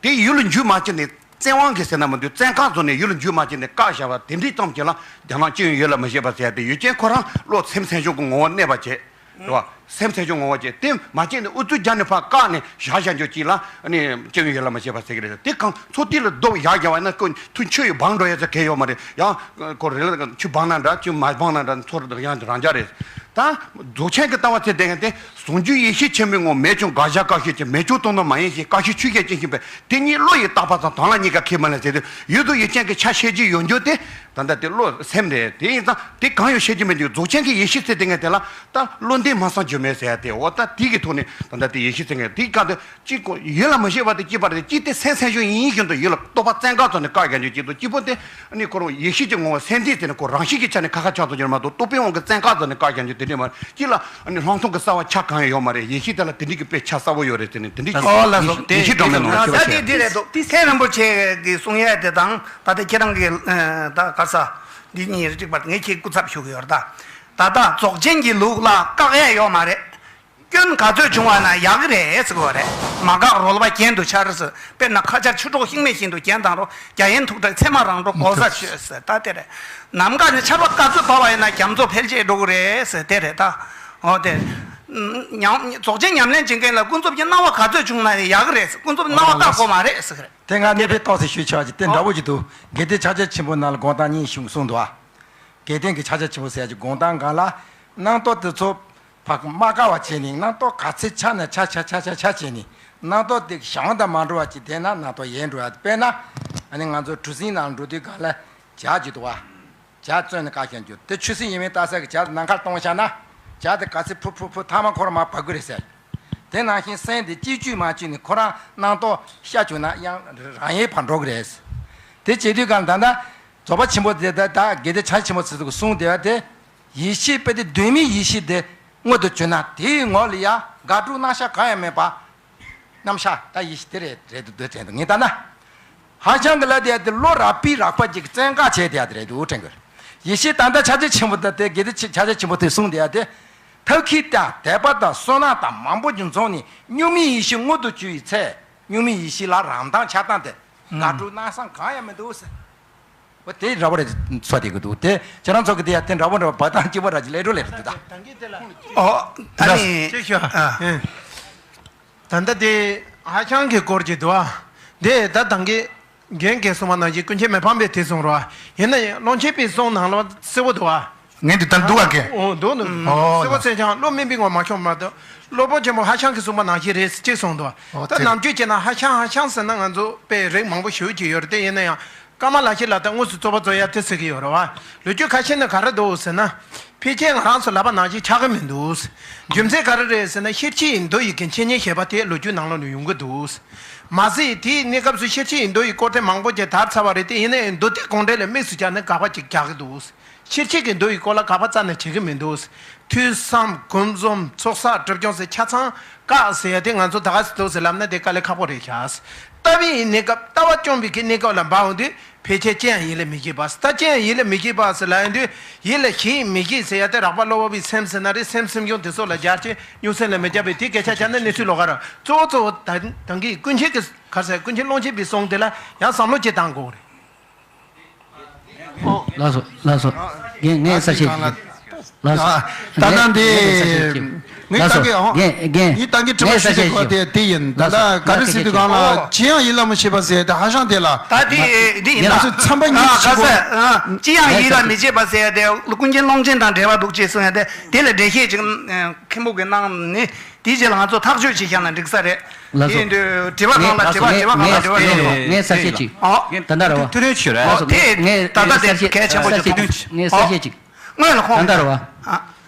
དེ་ཡུལ་ལ་འཇུག་མ་བྱས་ནས་བཙན་དབང་གིས་ཟེར་ན་མི་འདུག་བཙན་བཀའ་བཟོས་ནས་ཡུལ་ལ་འཇུག་མ་བྱས་ནས་བཀག་བཞག་པ་དེ་འདྲའི་ཙམ་གྱིས་ལ་རྒྱ་ནག་སྤྱི་ཡོངས་ཡིད་ལ་མི་བྱེད་པ་ཟེར་ཡ་དེ་ཡོད་ཀྱང་། ཁོ་རང་བློ་སེམས་སེམས་བྱུང་གི་ངོ་བོ་གནས་པ་བྱས། རེད་བ། སེམས་སེམས་བྱུང་ངོ་བོ་བྱས། དེ་མ་བྱས་ནས་ཨུ་ཚུགས་རྒྱག་ནས་ཕར་བཀག་ནས་བཞག་བཞག་འཇོག་ཅིག་ལ་ནི་སྤྱི་ཡོངས་ཡིད་ལ་མི་བྱེད་པ་ཟེར་གི་རེད། དེ་གང་འཚོ་རྟེན་ལ་ལྡོག་བཞག་བཞག་པ་ན་ཁོ་ཐུག་ཆུ་ཡི་སྦང་འགྲོ་ཡ་ཚ་གལ་ཡོད་མ་རེད། ཡང་ཁོ་རེ་ལ་ཆུ་སྦང་ན་འདྲ། ཆུ་མ་སྦང་ན་འདྲ། འཚོ་རྟེན་ཡང་རང་འཇགས་རེད། ད་རྫོགས་ཆེན་གྱི་ལྟ་བ་ཚད་ལྡན་དེ། ཟུང་འཇུག་ཡེ་ཤེས་ཆེན་པོའི་ངོ་བོ། མེད་ཀྱང་དགག་བྱ་བཀག་ཤེས་ཀྱི། མེད་ཀྱང་སྟོང་ནི་མ་ཡིན་ཞེས། བཀག་ཤེས་ཆོས་ཅན་ཅན་ཞིག་པས། དེ་ཉིད་བློ་ཡིས་བཏགས་པ་དང་། དོན་ལ་གཉིས་ཀ་ཁས་མི་ལེན་ཟེར་དུས། ཡུལ་དུ་ཡུལ་ཅན་གྱི་ཆ་ཤེས་ཀྱི་ཡོད་འགྱུར་ཏེ། ད་ལྟ་དེ་བློ་སེམས་རེད། དེ་ཡིན་ཙང་དེ་གང་ཡང་ཤེས་ཀྱི་མི་འདུག་རྫོགས་ཆེན་གྱི་ཡེ་ཤེས་ཚད་ལྡན་དེ་ལ་ད་བློ་འདས་མ་སངས་རྒྱུ་མེད་ཟེར་ཏེ། འོ་ད་དེ་གི་ཐོག་ནས་ད་ལྟ་དེ་ཡེ་ཤེས་ཚད་ལྡན་དེའི་སྐབས་དེ། གཅིག་གོ་ཡིད་ལ་མི་བྱེད་པ་དེ་གཅིག་པ་རེད། གཅིག་དེ་སེམས་སེམས་བྱུང་ཡིན་བཞིན་དུ་ཡིད་ལ་རྟོག་པ་བཙན་བཀག་བཟོས་ནས་བཀག་རྒྱག་རྒྱུ་གཅིག་དང་། གཅིག་པོ་དེ་ནི་ཁོ་རང་ཡེ་ཤེས་ཀྱི་ངོ་བོ་སེམས་ཅན་དེ་ནི་ཁོ་རང་བཞིན་གྱི་ཆ་ནས་ཁ་ཁ་ཆགས་ཚོར་གྱི་མ་གཏོགས། རྟོག་པའི་དབང་གིས་བཙན་བཀག་བཟོས་ནས་བཀག་རྒྱག་རྒྱུ་དེ་འདྲ་མ་རེད། གཅིག་ལ་ནི་སློང་ཐུང་གི་རྩ་བ་ཆ་གང་ཡང་ཡོད་མ་རེད། ཡེ་ཤེས་དེ་ལ་དེ་འདྲ་གི་དཔེ་ཆ་གསལ་པོ་ཡོད་རེད། དེ་ནི་དེ་འདྲ་གི་ཨོ་ལགས་སོ། དེ་ཡེ་ཤེས་འགྲོ་མེད་ནང་ལ་ཤེས་པ་ད་དེ་བྱས། འདི་རེད་འདུག་ཐེག་རིན་པོ་ཆེ་གིས་གསུང་ཡས་དེ་དང་ད་ལྟ་ཁྱེད་རང་གིས་ད་ག་ས་འདི་གཉིས་རེད་གཅིག་པ། ངས་ཁྱེད་སྐུ་ཚབ་ཞུ་གི་ཡོད་རེད། ད་ད་ལྟ་རྫོགས་ཆེན་གྱི་ལུགས་ལ་བཀག་ཡས་ཡོད་མ་རེད། སྐྱོན་ག་ཚོད་བྱུང་བ་ན་ཡག་གི་རེད་ཟེར་གི་རེད། མ་འགགས་རོལ་པ་གྱེན་དུ་འཕྱར་ཟེར། དཔེར་ན་ཁ་ཆར་ཆུ་གྲོགས་ཤིང་མེད་བཞིན་དུ་གྱེན་དང་འགྲོ། རྒྱ་ཡན་ཐུག་འཕྲད་ཚེར་མ་རང་འགྲོ་གོ་ས་ཆོད་ཟེར། ད་དེ་རེད། ནམ་མཁའ་ནས་ཆར་པ་ག་ཚོད་བབས་པ་ཡིན་ན་རྒྱ་མཚོ་འཕེལ་རྒྱས་འགྲོ་གི་རེད་ཟེར། དེ་རེད་ད། འོ་དེ། ཉམས་རྫོགས་ཆེན་ཉམས་ལེན་བྱེད་མཁན་ལ་ཀུན་རྫོབ་ཀྱི་སྣང་བ་ག་ཚོད་བྱུང་ན་ཡག་གི་རེད་ཟེར། ཀུན་རྫོབ་སྣང་བ་བཀག་དགོས་མ་རེད་ཟེར་གི་རེད། དེ་སྔ་གནས་པའི་ཏོག་ཙམ་ཞུས་ཆོག་ཅིག་དེ་འདྲ་བོ་ཅིག་འདུག་དགེ་ལྡན་ཕྱག་རྒྱ་ཆེན་པོ་ནང་ལ་དགོངས་དག་གཉིས་བྱུང་གསུངས་འདུག་ཨ། དགེ་ལྡན་གྱི་ཕྱག་རྒྱ་ཆེན་པོ་ཟེར་ཡ་ཀྱི་དགོངས་དག་སྒང་ལ། རྣམ་རྟོག་དེ་ཚོ་ཕར་མ་བཀག་པ་བྱས་ནས། རྣམ་རྟོག་ག་ཚོད་ཆགས་ན་ཆགས་ཆགས་ཆགས་ཆགས་ཆགས་བྱས་ནས། རྣམ་རྟོག་དེ་བྱང་དུ་མ་འགྲོ་བ་ཅིག་བསྡད་ན་རྣམ་རྟོག་ཡལ་འགྲོ་ཡ། དཔེར་ན་ཨ་ནི་ང་ཚོ་གྲུ་གཟིངས་ནང་འགྲོ་དུས་སྒང་ལ་ཇ་ཅིག་འདུག་བ། ཇ་བཙོས་ནས་བཀག་བཞག་རྒྱུ་དེ་ཆུ་སྲིན་ཡིན་མིན་ལྟ་ས་གི་ཇ་དེ་ནམ་མཁར་གཏོང་བཞག་ན། ཇ་དེ་ག་ཚོད་ཕུ་ཕུ་ཕུ་ཐ་མ་ཁོ་རང་མར་བབས་ཀྱི་རེད་ཟེར། དེ་ནང་བཞིན་སེམས་དེ་གཅིག་གཅིག་མ་གཅིག་ནས་ཁོ་རང་རྣམ་རྟོག་ཤ་བཅུག་ན་ཡང་རང་ཡལ་བར་འགྲོ་གི་རེད། དེ་བྱེད་དུས་སྒང་ད་ལྟ་རྫོགས་པ་ཆེན་པོ་དེ་ད་ད་དགེ་ལྡན་ཕྱག་ཆེན་པོ་ཚོས་གསུངས་བསྡད་པ་དེ། ཡེ་ཤེས་དཔེ་དེ་གདོད་མའི་ཡེ་ཤེས་དེ་མངོན་དུ་གྱུར་ན། དེའི་ངོ་ལ་ཡ་དགག་སྒྲུབ་རྣམ་གཞག་གང་ཡང་མེད་པ། རྣམ་གཞག་ད་ཡེ་ཤེས་དེ་རེད་རེད་འདུག་དྲན་འདུག་ངས་ལྟ་ན། ཧྭ་ཤང་གི་ལ་དེ་ཡ་དེ་བློ་རགས་པས་རགས་པ་ཅིག་བཙན་བཀག་བྱས་དེ་ཡ་དེ་རེད་འདུག་དྲན་གི་རེད། ཡེ་ཤེས་ད་ལྟ་ཕྱག་རྒྱ་ཆེན་པོ་དང་དེ་དགེ་ལྡན་ཕྱག་རྒྱ་ཆེན་པོ་དེས་གསུངས་དེ་ཡ་དེ། ཐབས་མཁས་དང་དད་པ་དང་བསོད་ནམས་དང་མང་པོ་ཅིག་འཛོམས་ནས་གཉུག་མའི་ཡེ་ཤེས་མངོན་དུ་གྱུར་བའི་ཚེ། གཉུག་མའི་ཡེ་ཤེས་ལ་རང་མདངས་ཆགས་སྟངས་དེ་དགག་སྒྲུབ་རྣམ་གཞག་གང་ཡང་མི་འདུག་ཟེར། འོ་དེ་འདྲ་པོ་རེད་ཚོད་དེ་གི་འདུག་དེ་ཁྱེད་རང་ཚོ་གི་དེ་ཡ་དེ་འདྲ་པོ་འདྲ་པོ་བ་དང་སྐྱིད་པོ་ར་ཅིག་ལས་འགྲོ་ལས་རེད་འདུག་ད། ཨོ་ཨ་ནི། ཅེས་ཤོག་ཨ། ད་ལྟ་དེ་ཧྭ་ཤང་གི་སྐོར་གྱི་འདུག་ཨ། དེ་ད་དང་གི་རྒན་གྱིས་གསུངས་པ་ནང་བཞིན་ཀུན་མཁྱེན་མི་ཕམ་པས་དེ་གསུངས་རོགས་ཨ། ཡིན་ན་ཡང་ཀློང་ཆེན་པའི་གསུང་ནང་ལ་གསལ་པོ་འདུག་ཨ། ངས་འདི་ལྟར་འདུག་ཨ་ཀེ། ཨོ་འདུག་འདུག་ཨོ་གསལ་པོ་ལགས། གསལ་ཤང་བློ་དམན་པའི་ངོར་མ་ཤོང་མ་གཏོགས། སློབ་དཔོན་ཆེན་པོ་ཧྭ་ཤང་གིས་གསུངས་པ་ནང་བཞིན་རེད་ཅེས་གསུངས་འདུག་ཨོ་ད་ནམ་རྒྱུན་བྱས་ན་ཧྭ་ཤང་ཧྭ་ཤང་ཟེར་ན་ང་ཚོ་དཔེ་རིགས་མང་པོ་ཞེ་པོ་ཅིག་ཡོད་རེད། དེ་ཡིན་ན་ཡང་། ཀ་མ་ལ་ཤཱི་ལ་དང་དངོས་སུ་རྩོད་པ་རྩོད་ཡ་དེ་ཟེར་གྱི་ཡོད་རེད་བ། ལོ་རྒྱུས་ཁ་ཤས་ནས་ག་རེ་འདུག་ཟེར་ན། ཕལ་ཆེར་ང་རང་ཚོ་ལབ་པ་ནང་བཞིན་ཆགས་ཀྱི་མི་འདུག་རྒྱུ་མཚན་ག་རེ་རེད་ཟེར་ན། ཤེར་ཕྱིན་ཡི་མདོ་ཡི་གི་འཆད་ཉན་ཞེས་པ་དེ་ལོ་རྒྱུས་ནང་ལོགས་ནས་ཡོང་གི་འདུག་མ་ཟད་དེའི་གནས་སྐབས་སུ་ཤེར་ཕྱིན་ཡི་མདོ་ཡི་སྐོར་དེ་མང་པོ་ཅིག་དར་ཚར་བ་རེད། དེ་ཡིན་ན་ཡང་མདོ་སྡེ་དགོངས་འགྲེལ་ལ་དམིགས་སུ་བཀར་ནས་དགག་པ་ཅིག་རྒྱག་གི་འདུག་ཕྱིར་ཁྱེད་ཀྱི་མདོ་ཡི་སྐོར་ལ་དགག་པ་རྩ་ནས་བྱེད་ཀྱི་མི་འདུག། ཐོས་བསམ་སྒོམ་གསུམ་ཚོགས་བསགས་སྒྲིབ་སྦྱོང་ཟེར་ཆ་ཚང་བཀག་ཟེར་ཡ་དེ་ང་ཚོ་ད་ག་ཟེ་འདུག་ཟེར་ལབ་ན་དེ་དཀའ་ལས་ཁག་པོ་རེད་ཤག། ལྟ་བའི་གནས་སྐབས་ལྟ་བ་སྐྱོང་བའི་གི་གནས་སྐབས་ལ་འབབ་འོང་དུས་ཕལ་ཆེར་ཅི་ཡང་ཡིད་ལ་མི་བྱེད་པ། ད་ཅི་ཡང་ཡིད་ལ་མི་བྱེད་པ་ཟེར་ལབ་ཡོང་དུས་ཡིད་ལ་བྱེད་མི་བྱེད་ཟེར་ཡ་དེ་རགས་པ་གློ་བུར་བའི་སེམས་ཟེར་ན་རེད། སེམས་སེམས་བྱུང་དེ་ཚོ་ལ་སྦྱར་ཅིང་སྨྱུང་སེམས་ལ་མི་སྦྱར་བའི་དེ་སྐད་ཆ་བྱས་ན་གནས་ཚུལ་ལོགས་ཀ་རེད། གཙོ་བོ་གཙོ་བོ་ད་ད་གིན་ཀུན་མཁྱེན་གྱི་ག་རེ་ཟེར། ཀུན་མཁྱེན་ཀློང་ཆེན་པའི་གསུང་དེ་ལ་ཡང་བསམ་བློ་ཅིག་བཏང་དགོས་རེད། ལགས་སོ། ལགས་སོ། རྒན། ངས་གསལ་བཤད་ཅིག། ལགས་སོ། ད་ལྟ་འདི་ངས་གསལ་བཤད་ཅིག། ངས་ལགས་སོ། ད་གི་ཨོ། རྒན། རྒན། ངས་ད་གི་དྲི་བ་ངས་ཞུ་གསལ་བཤད་ཅིག། ཡོད་དེ་དེ་ཡིན། ད་ལྟ་ལགས་སོ། ག་རེ་ཟེར་དུས་སྒང་ལ་ཅི་ཡང་ཡིད་ལ་མི་བྱེད་པ་ཟེར་ཏེ་ཧ་ཤང་དེ་ལ། ད་དེ་དེ་ཡིན་ང་ད། ཚོས་ཚན་པ་གཉིས་ཨ་ཤིག་ག་ས་གོ། ཨ་ཅི་ཡང་ཡིད་ལ་མི་བྱེད་པ་ཟེར་ཏེ་ཀུན་མཁྱེན་ཀློང་ཆེན་དང་འབྲེལ་བ་འདུག་ཅེས་གསུངས་ཡ་དེ་དེ་ལ་འགྲེལ་བཤད་ཅིག་ཨ་མཁན་པོ་གིས་གནང་ནི། དེའི་རྗེས་ལ་ང་ཚོ་ཐག་གཅོད་བྱེད་མཁན་ལ་འགྲིག་ས་རེད། ལགས་སོ། དེ་ཡིན་དུས་དྲི་བ་གང་ལ་དྲི་བ། དྲི་བ་གང་ལ་དྲི་བ་ཡོད་རེད། ངས་གསལ་བཤད་ཅིག། ཨོ། ད་ལྟ་རེད་བ། ཐུགས་རེ་ཆེ་རེད། ཨོ་དེ་ད་ལྟ་དེ་གལ་ཆེན་པོ་ཞིག་འདུག། ངས་གསལ་བཤད་ཅིག། སྔོན་ལ་ཁོང་ད་ལྟ་རེད་བ། ཨ།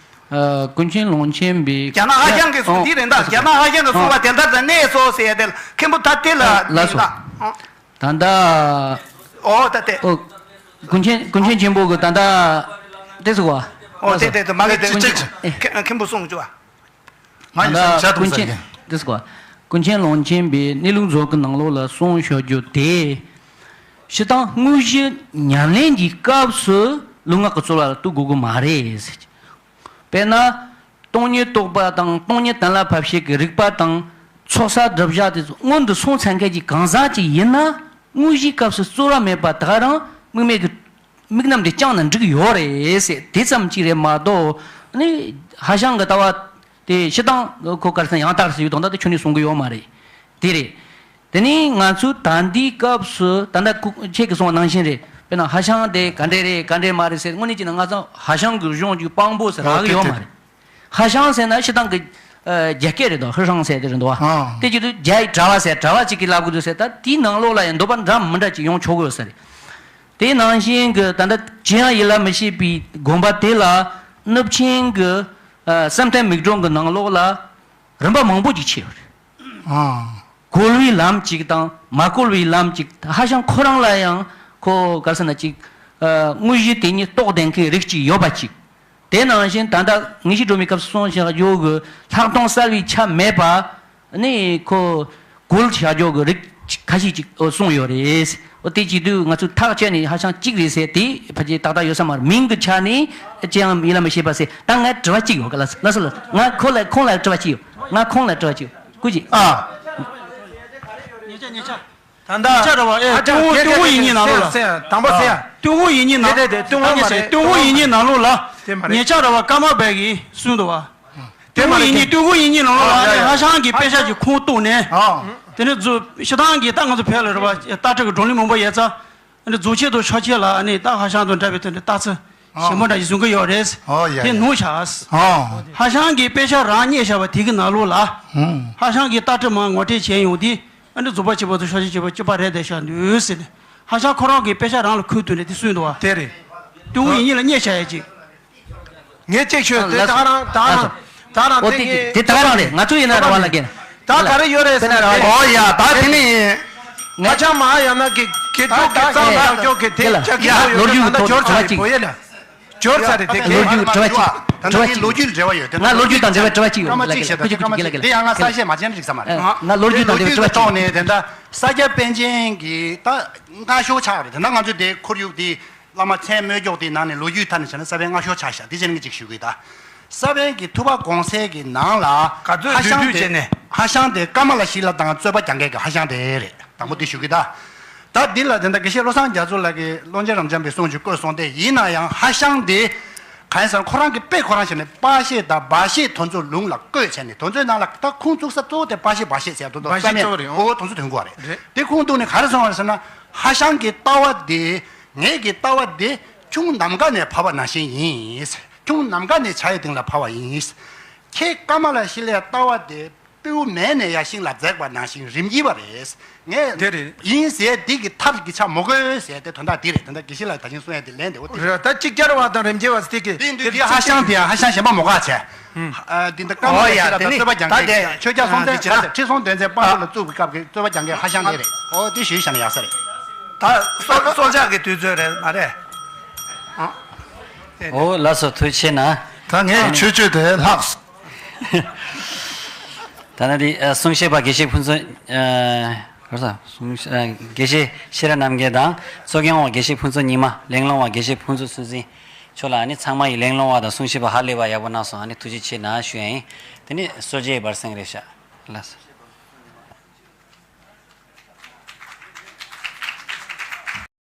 ཨ། ཀུན་མཁྱེན་ཀློང་ཆེན་པའི། རྒྱ་ནག་ཧ་ཤང་གིས་གསུངས་དེ་རེད་ད། རྒྱ་ནག་ཧ་ཤང་གིས་གསུངས་པ་དེ་ལྟར་དང་གནས་སོ་ཟེར་ཡ་དེ་ལ་མཁན་པོ་ད་དེ་ལ། ལགས་སོ། ད་ལྟ། ཨོ་ད་དེ། ཨོ། ཀུན་མཁྱེན་ཀུན་མཁྱེན་ཆེན་པོ་གི་ད་ལྟ། དེ་ཟེར་བ། ཨོ་དེ་དེ་དེ་མ་གི་དེ་ཅི་ཅི་ཅི། མཁན་པོ་གསུངས་བྱུང་བ། ང་ཡི་ད་སེམས་ཤ་ཀུན་མཁྱེན་དུ་ཟ་གི། དེ་ཟེར་བ། ཀུན་མཁྱེན་ཀློང་ཆེན་པའི་གནས་ལུགས་མཛོད་ཀྱི་ནང་ལོགས་ལ་གསུངས་བཞག་རྒྱུ་དེ། སྤྱིར་བཏང་དངོས་གཞི་ཉམས་ལེན་གྱི་སྐབས་སུ་ལུས་ངག་གི་རྩོལ་བ་ལ་གཏུག་དགོས་ཀྱི་མ་རེད་ཟེར་གྱི། དཔེར་ན། སྟོང་ཉིད་རྟོགས་པ་དང་སྟོང་ཉིད་གཏན་ལ་ཕབ་བྱེད་ཀྱི་རིག་པ་དང་ཚོགས་བསགས་སྒྲིབ་སྦྱང་དེ་ཚོ་སྔོན་དུ་སོང་ཚར་མཁན་གྱི་གང་ཟག་ཅིག་ཡིན་ན་དངོས་གཞིའི་སྐབས་སུ་རྩོལ་བ་མེད་པ་ད་ག་རང་དམིགས་མེད་ཀྱི་དམིགས་རྣམ་དེ་བསྐྱངས་ན་འགྲིག་ཡོད་རེད་ཟེར། དེ་ཙམ་གཅིག་རེད་མ་གཏོགས་ནི་ཧ་ཤང་གི་ལྟ་བ་དེ་སྤྱིར་བཏང་ཁོ་ག་རེ་ཟེར་ན་ཡང་དག་ཟེར་ཡོད་དོན་དག་དེ་ཁྱོན་ནས་གསུང་གི་ཡོད་མ་རེད། དེ་རེད། དེ་ནི་ང་ཚོས་ད་ལྟའི་སྐབས་སུ་ད་ལྟ་ཁྱེད་ཀྱིས་གསུངས་པ་ནང་བཞིན་རེད། དཔེར་ན་ཧ་ཤང་དེ་ག་འདྲས་རེད་ག་འདྲས་མ་རེད་ཟེར་དངོས་གནས་བྱས་ན་ང་ཚོ་ཧ་ཤང་གི་གཞུང་གི་དཔང་པོ་ཟེར་རག་གི་ཡོད་མ་རེད། ཧ་ཤང་ཟེར་ན་སྤྱིར་བཏང་གི་ཨ་རྒྱ་སྐད་རེད་དོ། ཧི་ཧྲང་ཟེར་དེ་རེད་འདུག་བ། ཨ། དེ་བྱེད་དུས་རྒྱ་ཡི་གྲྭ་བ་ཟེར་གྲྭ་བ་གཅིག་གིས་ལབ་དགོས་འདུག་ཟེར། ད་དེའི་ནང་ལོགས་ལ་ཡང་འདོད་པ་འདྲ་མི་འདྲ་ཅིག་ཡོང་ཆོག་གི་ཡོད་ས་རེད། དེ་ནང་བཞིན་གྱི་ད་ལྟ་ཅི་ཡང་ཡིད་ལ་མི་བྱེད་པའི་དགོངས་པ་དེ་ལ་གནུབས་ཆེན་གྱི་ཨ་བསམ་གཏན་མིག་སྒྲོན་གྱི་ནང་ལོགས་ལ་རིམ་པ་མང་པོ་ཅིག་ཕྱེ་ཡོད་རེད། ཨ། གོལ་བའི་ལམ་གཅིག་དང་མ་གོལ་བའི་ལམ་གཅིག། ཧ་ཤང་ཁོ་རང་ལ་ཡང་ཁོ་ག་རེ་ཟེར་ན་ཅིག་ཨ་དངོས་གཞི་དེ་ཉིད་རྟོགས་ལྡན་མཁན་རིགས་གཅིག་ཡོད་པ་གཅིག། དེ་ནང་བཞིན་ད་ལྟ་ངེས་ཤེས་སྒྲོན་མེའི་སྐབས་སུ་གསུངས་བཞག་ཡོད་གི་ལྷག་མཐོང་གསལ་བའི་ཆ་མེད་པ་ནི་ཁོ་གོལ་བཞག་ཡོད་གི་རིགས་ཁ་ཤས་ཅིག་གསུངས་ཡོད་རེད། འོ་དེ་བྱེད་དུས་ང་ཚོས་ཐག་བཅད་ནས་ཧ་ཤང་གཅིག་རེད་ཟེར་དེ་ཕལ་ཆེར་ཏག་ཏག་ཡོད་ས་མ་རེད། མིང་གི་ཆ་ནས་ཅི་ཡང་ཡིད་ལ་མི་བྱེད་པ་ཟེར། ད་ངའི་དྲི་བ་གཅིག་ཡོད་ག་ལ་ལ་སོ་ལ་ང་ཁོ་ལ་ཁོང་ལ་དྲི་བ་གཅིག་ཡོད། ང་ཁོང་ལ་དྲི་བ་གཅིག་ཡོད་སྐུ་མཁྱེན། ཨ། ད་ལྟ་ཉེ་ཆ་རེད་བ། ཨེ་ཨ་ཅག་ཏུའུ་ཏུའུ་ཡིན་གཉིས་ནང་ལོགས་ལ། དང་པོ་ཟེར་ཡ། ཏུའུ་ཡིན་གཉིས་ནང་། དེ་དེ་དེ་ཏུའུ་མ་རེད། ཏུའུ་ཡིན་གཉིས་ནང་ལོགས་ལ། དེ་མ་རེད། ཉེ་ཆ་རེད་བ། ཀརྨ་པ་གིས་གསུངས་འདུག་བ། དེ་མ་རེད། ཏུའུ་ཡིན་གཉིས་ཏུའུ་ཡིན་གཉིས་ནང་ལོགས་ལ་ཨ་ཧ་ཤང་གི་དཔེ་ཆ་ཞིག་ཁུངས་གཏུགས་ནས། ཨ། དེ་ནས་ཛུ་ཤི་ཐང་གི་ད་ང་ཚོ་བོད་ལ་རེད་བ། ལྟ་ཁྲིད་ཀྱི་བགྲོ་གླེང་མང་པོ་ཡོད་ཙང་། ཨ་ནི་རྫོགས་ཆེན་དང་ཕྱག་ཆེན་ལ་ཨ་ནི་ད་ཧ་ཤང་དང་འདྲ་བའི་དོན་དུ་ལྟ་ཚུལ་ཞིབ་མོ་འདྲ་ཞིག་བཟུང་གི་ཡོད་རེད། ཨོ་ཡ་དེ་ཡ། ནོར་ཤག་ཨོ། ཧ་ཤང་གི་དཔེ་ཆ་རང་རྙེད་བཞག་པ་དེ་གི་ནང་ལོགས་ལ། ཧུམ། ཧ་ཤང་གི་ལྟ་ཁྲིད་མར་ངོ་སྤྲོད་བྱས་ཡོང་དུས་ཨ་ནི་རྫོགས་པ་ཆེན་པོ་དང་ཕྱག་ཆེན་ཆེན་པོ་གཅིག་པ་རེད་བསྡད་ཤག་འདུག་ཟེར་ནས། ཧ་ཤང་ཁོ་རང་གི་དཔེ་ཆ་རང་ལ་ཁུངས་གཏུགས་ནས་དེ་གསུངས་འདུག་བ། དེ་རེད། ཏུའུ་ཡིན་གཉིས་ལ་རྙེད་བཞག་ཡ་ཅིག། ངས་ཅིག་ཤོད་དེ། ད་ག་རང་ད་ག་རང་ད་ག་རང་ཨོ་དེ་དེ་དེ་ད་ག་རང་རེད། ང་ཚོ་ཡིན་ན་ར་བ་ལ་རྒན། ད་ག་རེ་ཡོད་རེད་ཟེར་ན་ར་བ། ཨོ་ཡ་ད་དེ་ནི། ང་ཆ་མ་ཡང་ན་གི་གི་ཐུག་གི་གཙང་ལ་ཡོད་གི་དེ་ལ་ཆ་གི་ཡོད་ལོ་རྒྱུས་ཡོད་ད་ཐོག་འབྱོར་ཚར་རེད་བོ་ཡེ་ལ། འབྱོར་ཚར་རེད་དེ་གི། ལོ་རྒྱུས་དྲི་བ་གཅིག་དྲི་བ་གཅིག་ལོ་རྒྱུས་དང་འབྲེལ་བའི་དྲི་བ་གཅིག་ཡོད། སྐར་མ་ལ་གཅིག་བྱས་ད་ཁུ་ཅིག་ཁུ་ཅིག་གི་ལ་གི་ལ་དེ་ཡང་ང་གསལ་བཤད་མ་བྱས་ན་འགྲིག་ས་མ་རེད། ང་ལོ་རྒྱུས་དང་འབྲེལ་བའི་དྲི་བ་གཅིག་ཐོག་ནས་དེ་འདྲ་ས་སྐྱ་པཎ་ཆེན་གི་ད་སྔ་ཤོས་ཆགས་རེད། དེ་འདྲ་ང་ཚོ་དེ་ཁོར་ཡུག་དེ། བླ་མ་མཚན་སྨོས་སྐྱོག་དེའི་ནང་ནས་ལོ་རྒྱུས་ཐད་ནས་བྱས་ན་ས་པཎ་སྔ་ཤོས་ཆགས་ཤག། དེ་བྱས་ནས་ངས་ཅིག་ཞུ་གི་ཡིན་ད། ས་པཎ་གྱི་ཐུབ་པ་དགོངས་གསལ་གྱི་ནང་ལ་ག་ཚོད་ཧ་ཤང་བསྡུས་བསྡུས་བྱས་དེ་ནས། ཧ་ཤང་དེ་ཀ་མ་ལ་ཤཱི་ལ་དང་རྩོད་པ་རྒྱག་མཁན་གྱི་ཧ་ཤང་དེ་རེད། དང་པོ་དེ་ཞུ་གི་ད། ད་འདི་ལ་དེ་འདྲ་དགེ་བཤེས་བློ་བཟང་རྒྱ་མཚོ་ལགས་ཀྱིས་ཀློང་ཆེན་རབ་འབྱམས་པའི་གསུང་ཅིག་བཀོད་སོང་སྟེ། ཡིན་ན་ཡང་ཧ་ཤང་དེ་གང་ཡིན་ཟེར་ན་ཁོ་རང་གི་དཔེ་ཁོ་རང་བྱས་ནས་སྤ་བཤད་དང་སྦ་བཤད་དེ་ཚོ་ལུང་ལ་བཀོད་བྱས་ནས་དེ་ཚོའི་ནང་ལ་ད་ཁུངས་གཏུགས་ས་གཙོ་བོ་དེ་སྤ་བཤད་སྦ་བཤད་ཟེར་ཡ་དེ་ཚོ་སྤ་བཤད་ས་གཙོ་བོ་རེད། ནས་ཨོ་དེ་ཚོ་དོན་གོ་རེད། རེད། དེ་ཁུངས་གཏུགས་ནས་ག་རེ་གསུངས་པ་རེད་ཟེར་ན། ཧ་ཤང་གི་ལྟ་བ་དེ། ངེད་ཀྱི་ལྟ་བ་དེ་ཁྱུང་ནམ་མཁའ་ནས་བབས་པ་ནང་བཞིན་ཡིན། ཁྱུང་ནམ་མཁའ་ནས་བྱ་ཡི་སྟེང་ལ་བབས་པ་ཡིན། ཁྱེད་ཀ་མ་ལ་ཤཱི་ལའི་ལྟ་བ་དེ་སྤྲེའུ་མེ་ནས་ཡར་ཤིང་ལ་འཛེགས་པ་ནང་བཞིན་རིམ་གྱིས་པ་རེད། ངས་དེ་རེད། ཡིན་ཟེར་འདི་གི་ཐབས་ཀྱི་ཆ་མོ་གོས་ཟེར་དེ་དོན་དག་འདི་རེད། དོན་དག་དགེ་བཤེས་ལགས་ད་ཅིང་གསུང་ཡ་དེ་ལན་དེ་འོ་དེ་རེད། ད་གཅིག་ཅར་བ་དང་རིམ་གྱིས་པ་ཟེར་གི་དེ་འདུས་དེ་ཧ་ཤང་དེ་ཡང་ཧ་ཤང་གཞན་པ་མོ་ག་བྱས། ཨ་འདི་འདི་ཀ་མ་ལ་ཤཱི་ལ་དང་རྩོད་པ་རྒྱག་མཁན་ཆོས་རྒྱལ་སྲོང་བཙན་ཁྲི་སྲོང་ལྡེ་བཙན་དཔང་པོ་ལ་བཙུགས་པའི་སྐབས་ཀྱི་རྩོད་པ་རྒྱག་མཁན་ཧ་ཤང་དེ་རེད། ཨོ་དེ་ཞུས་བཞག་ན་ཡག་ས་རེད། ད་སྲོག་སྲོག་ཆགས་ཀྱི་དུས་ཚོད་རེད་མ་རེད། ཨ། ཨོ་ལགས་སོ། ཐུགས་རྗེ་ཆེ་གནང་། ད་ངས་ཆོས་སྤྱོད་དེ་ལྷག་ད་ནི་འདི་ཨ་གསུང་བཤད་པ་དགེ་བཤེས་ཕུན་ཚོགས། ཨ་ག་རེ་ཟེར། གསུང་ཨ་དགེ་བཤེས་ཤེས་རབ་རྣམ་རྒྱལ་དང་། གཙོ་སྐྱོང་བ་དགེ་བཤེས་ཕུན་ཚོགས་ཉི་མ། གླེང་སློང་བ་དགེ་བཤེས་ཕུན་ཚོགས་ཚུལ་འཛིན་མཆོག་ལ། ཨ་ནི་ཚང་མ་ཡིས་གླེང་སློང་བ་དང་གསུང་བཤད་པ་ཧ་ལས་པ་ཡག་པོ་གནང་སོང་། ཨ་ནི་ཐུགས་རྗེ་ཆེ་གནང་ཞུ་ཡ་ཡིན། དེ་ནི་གསོལ་ཇའི་བར་གསེང་རེད་ཤག་ལགས་སོ།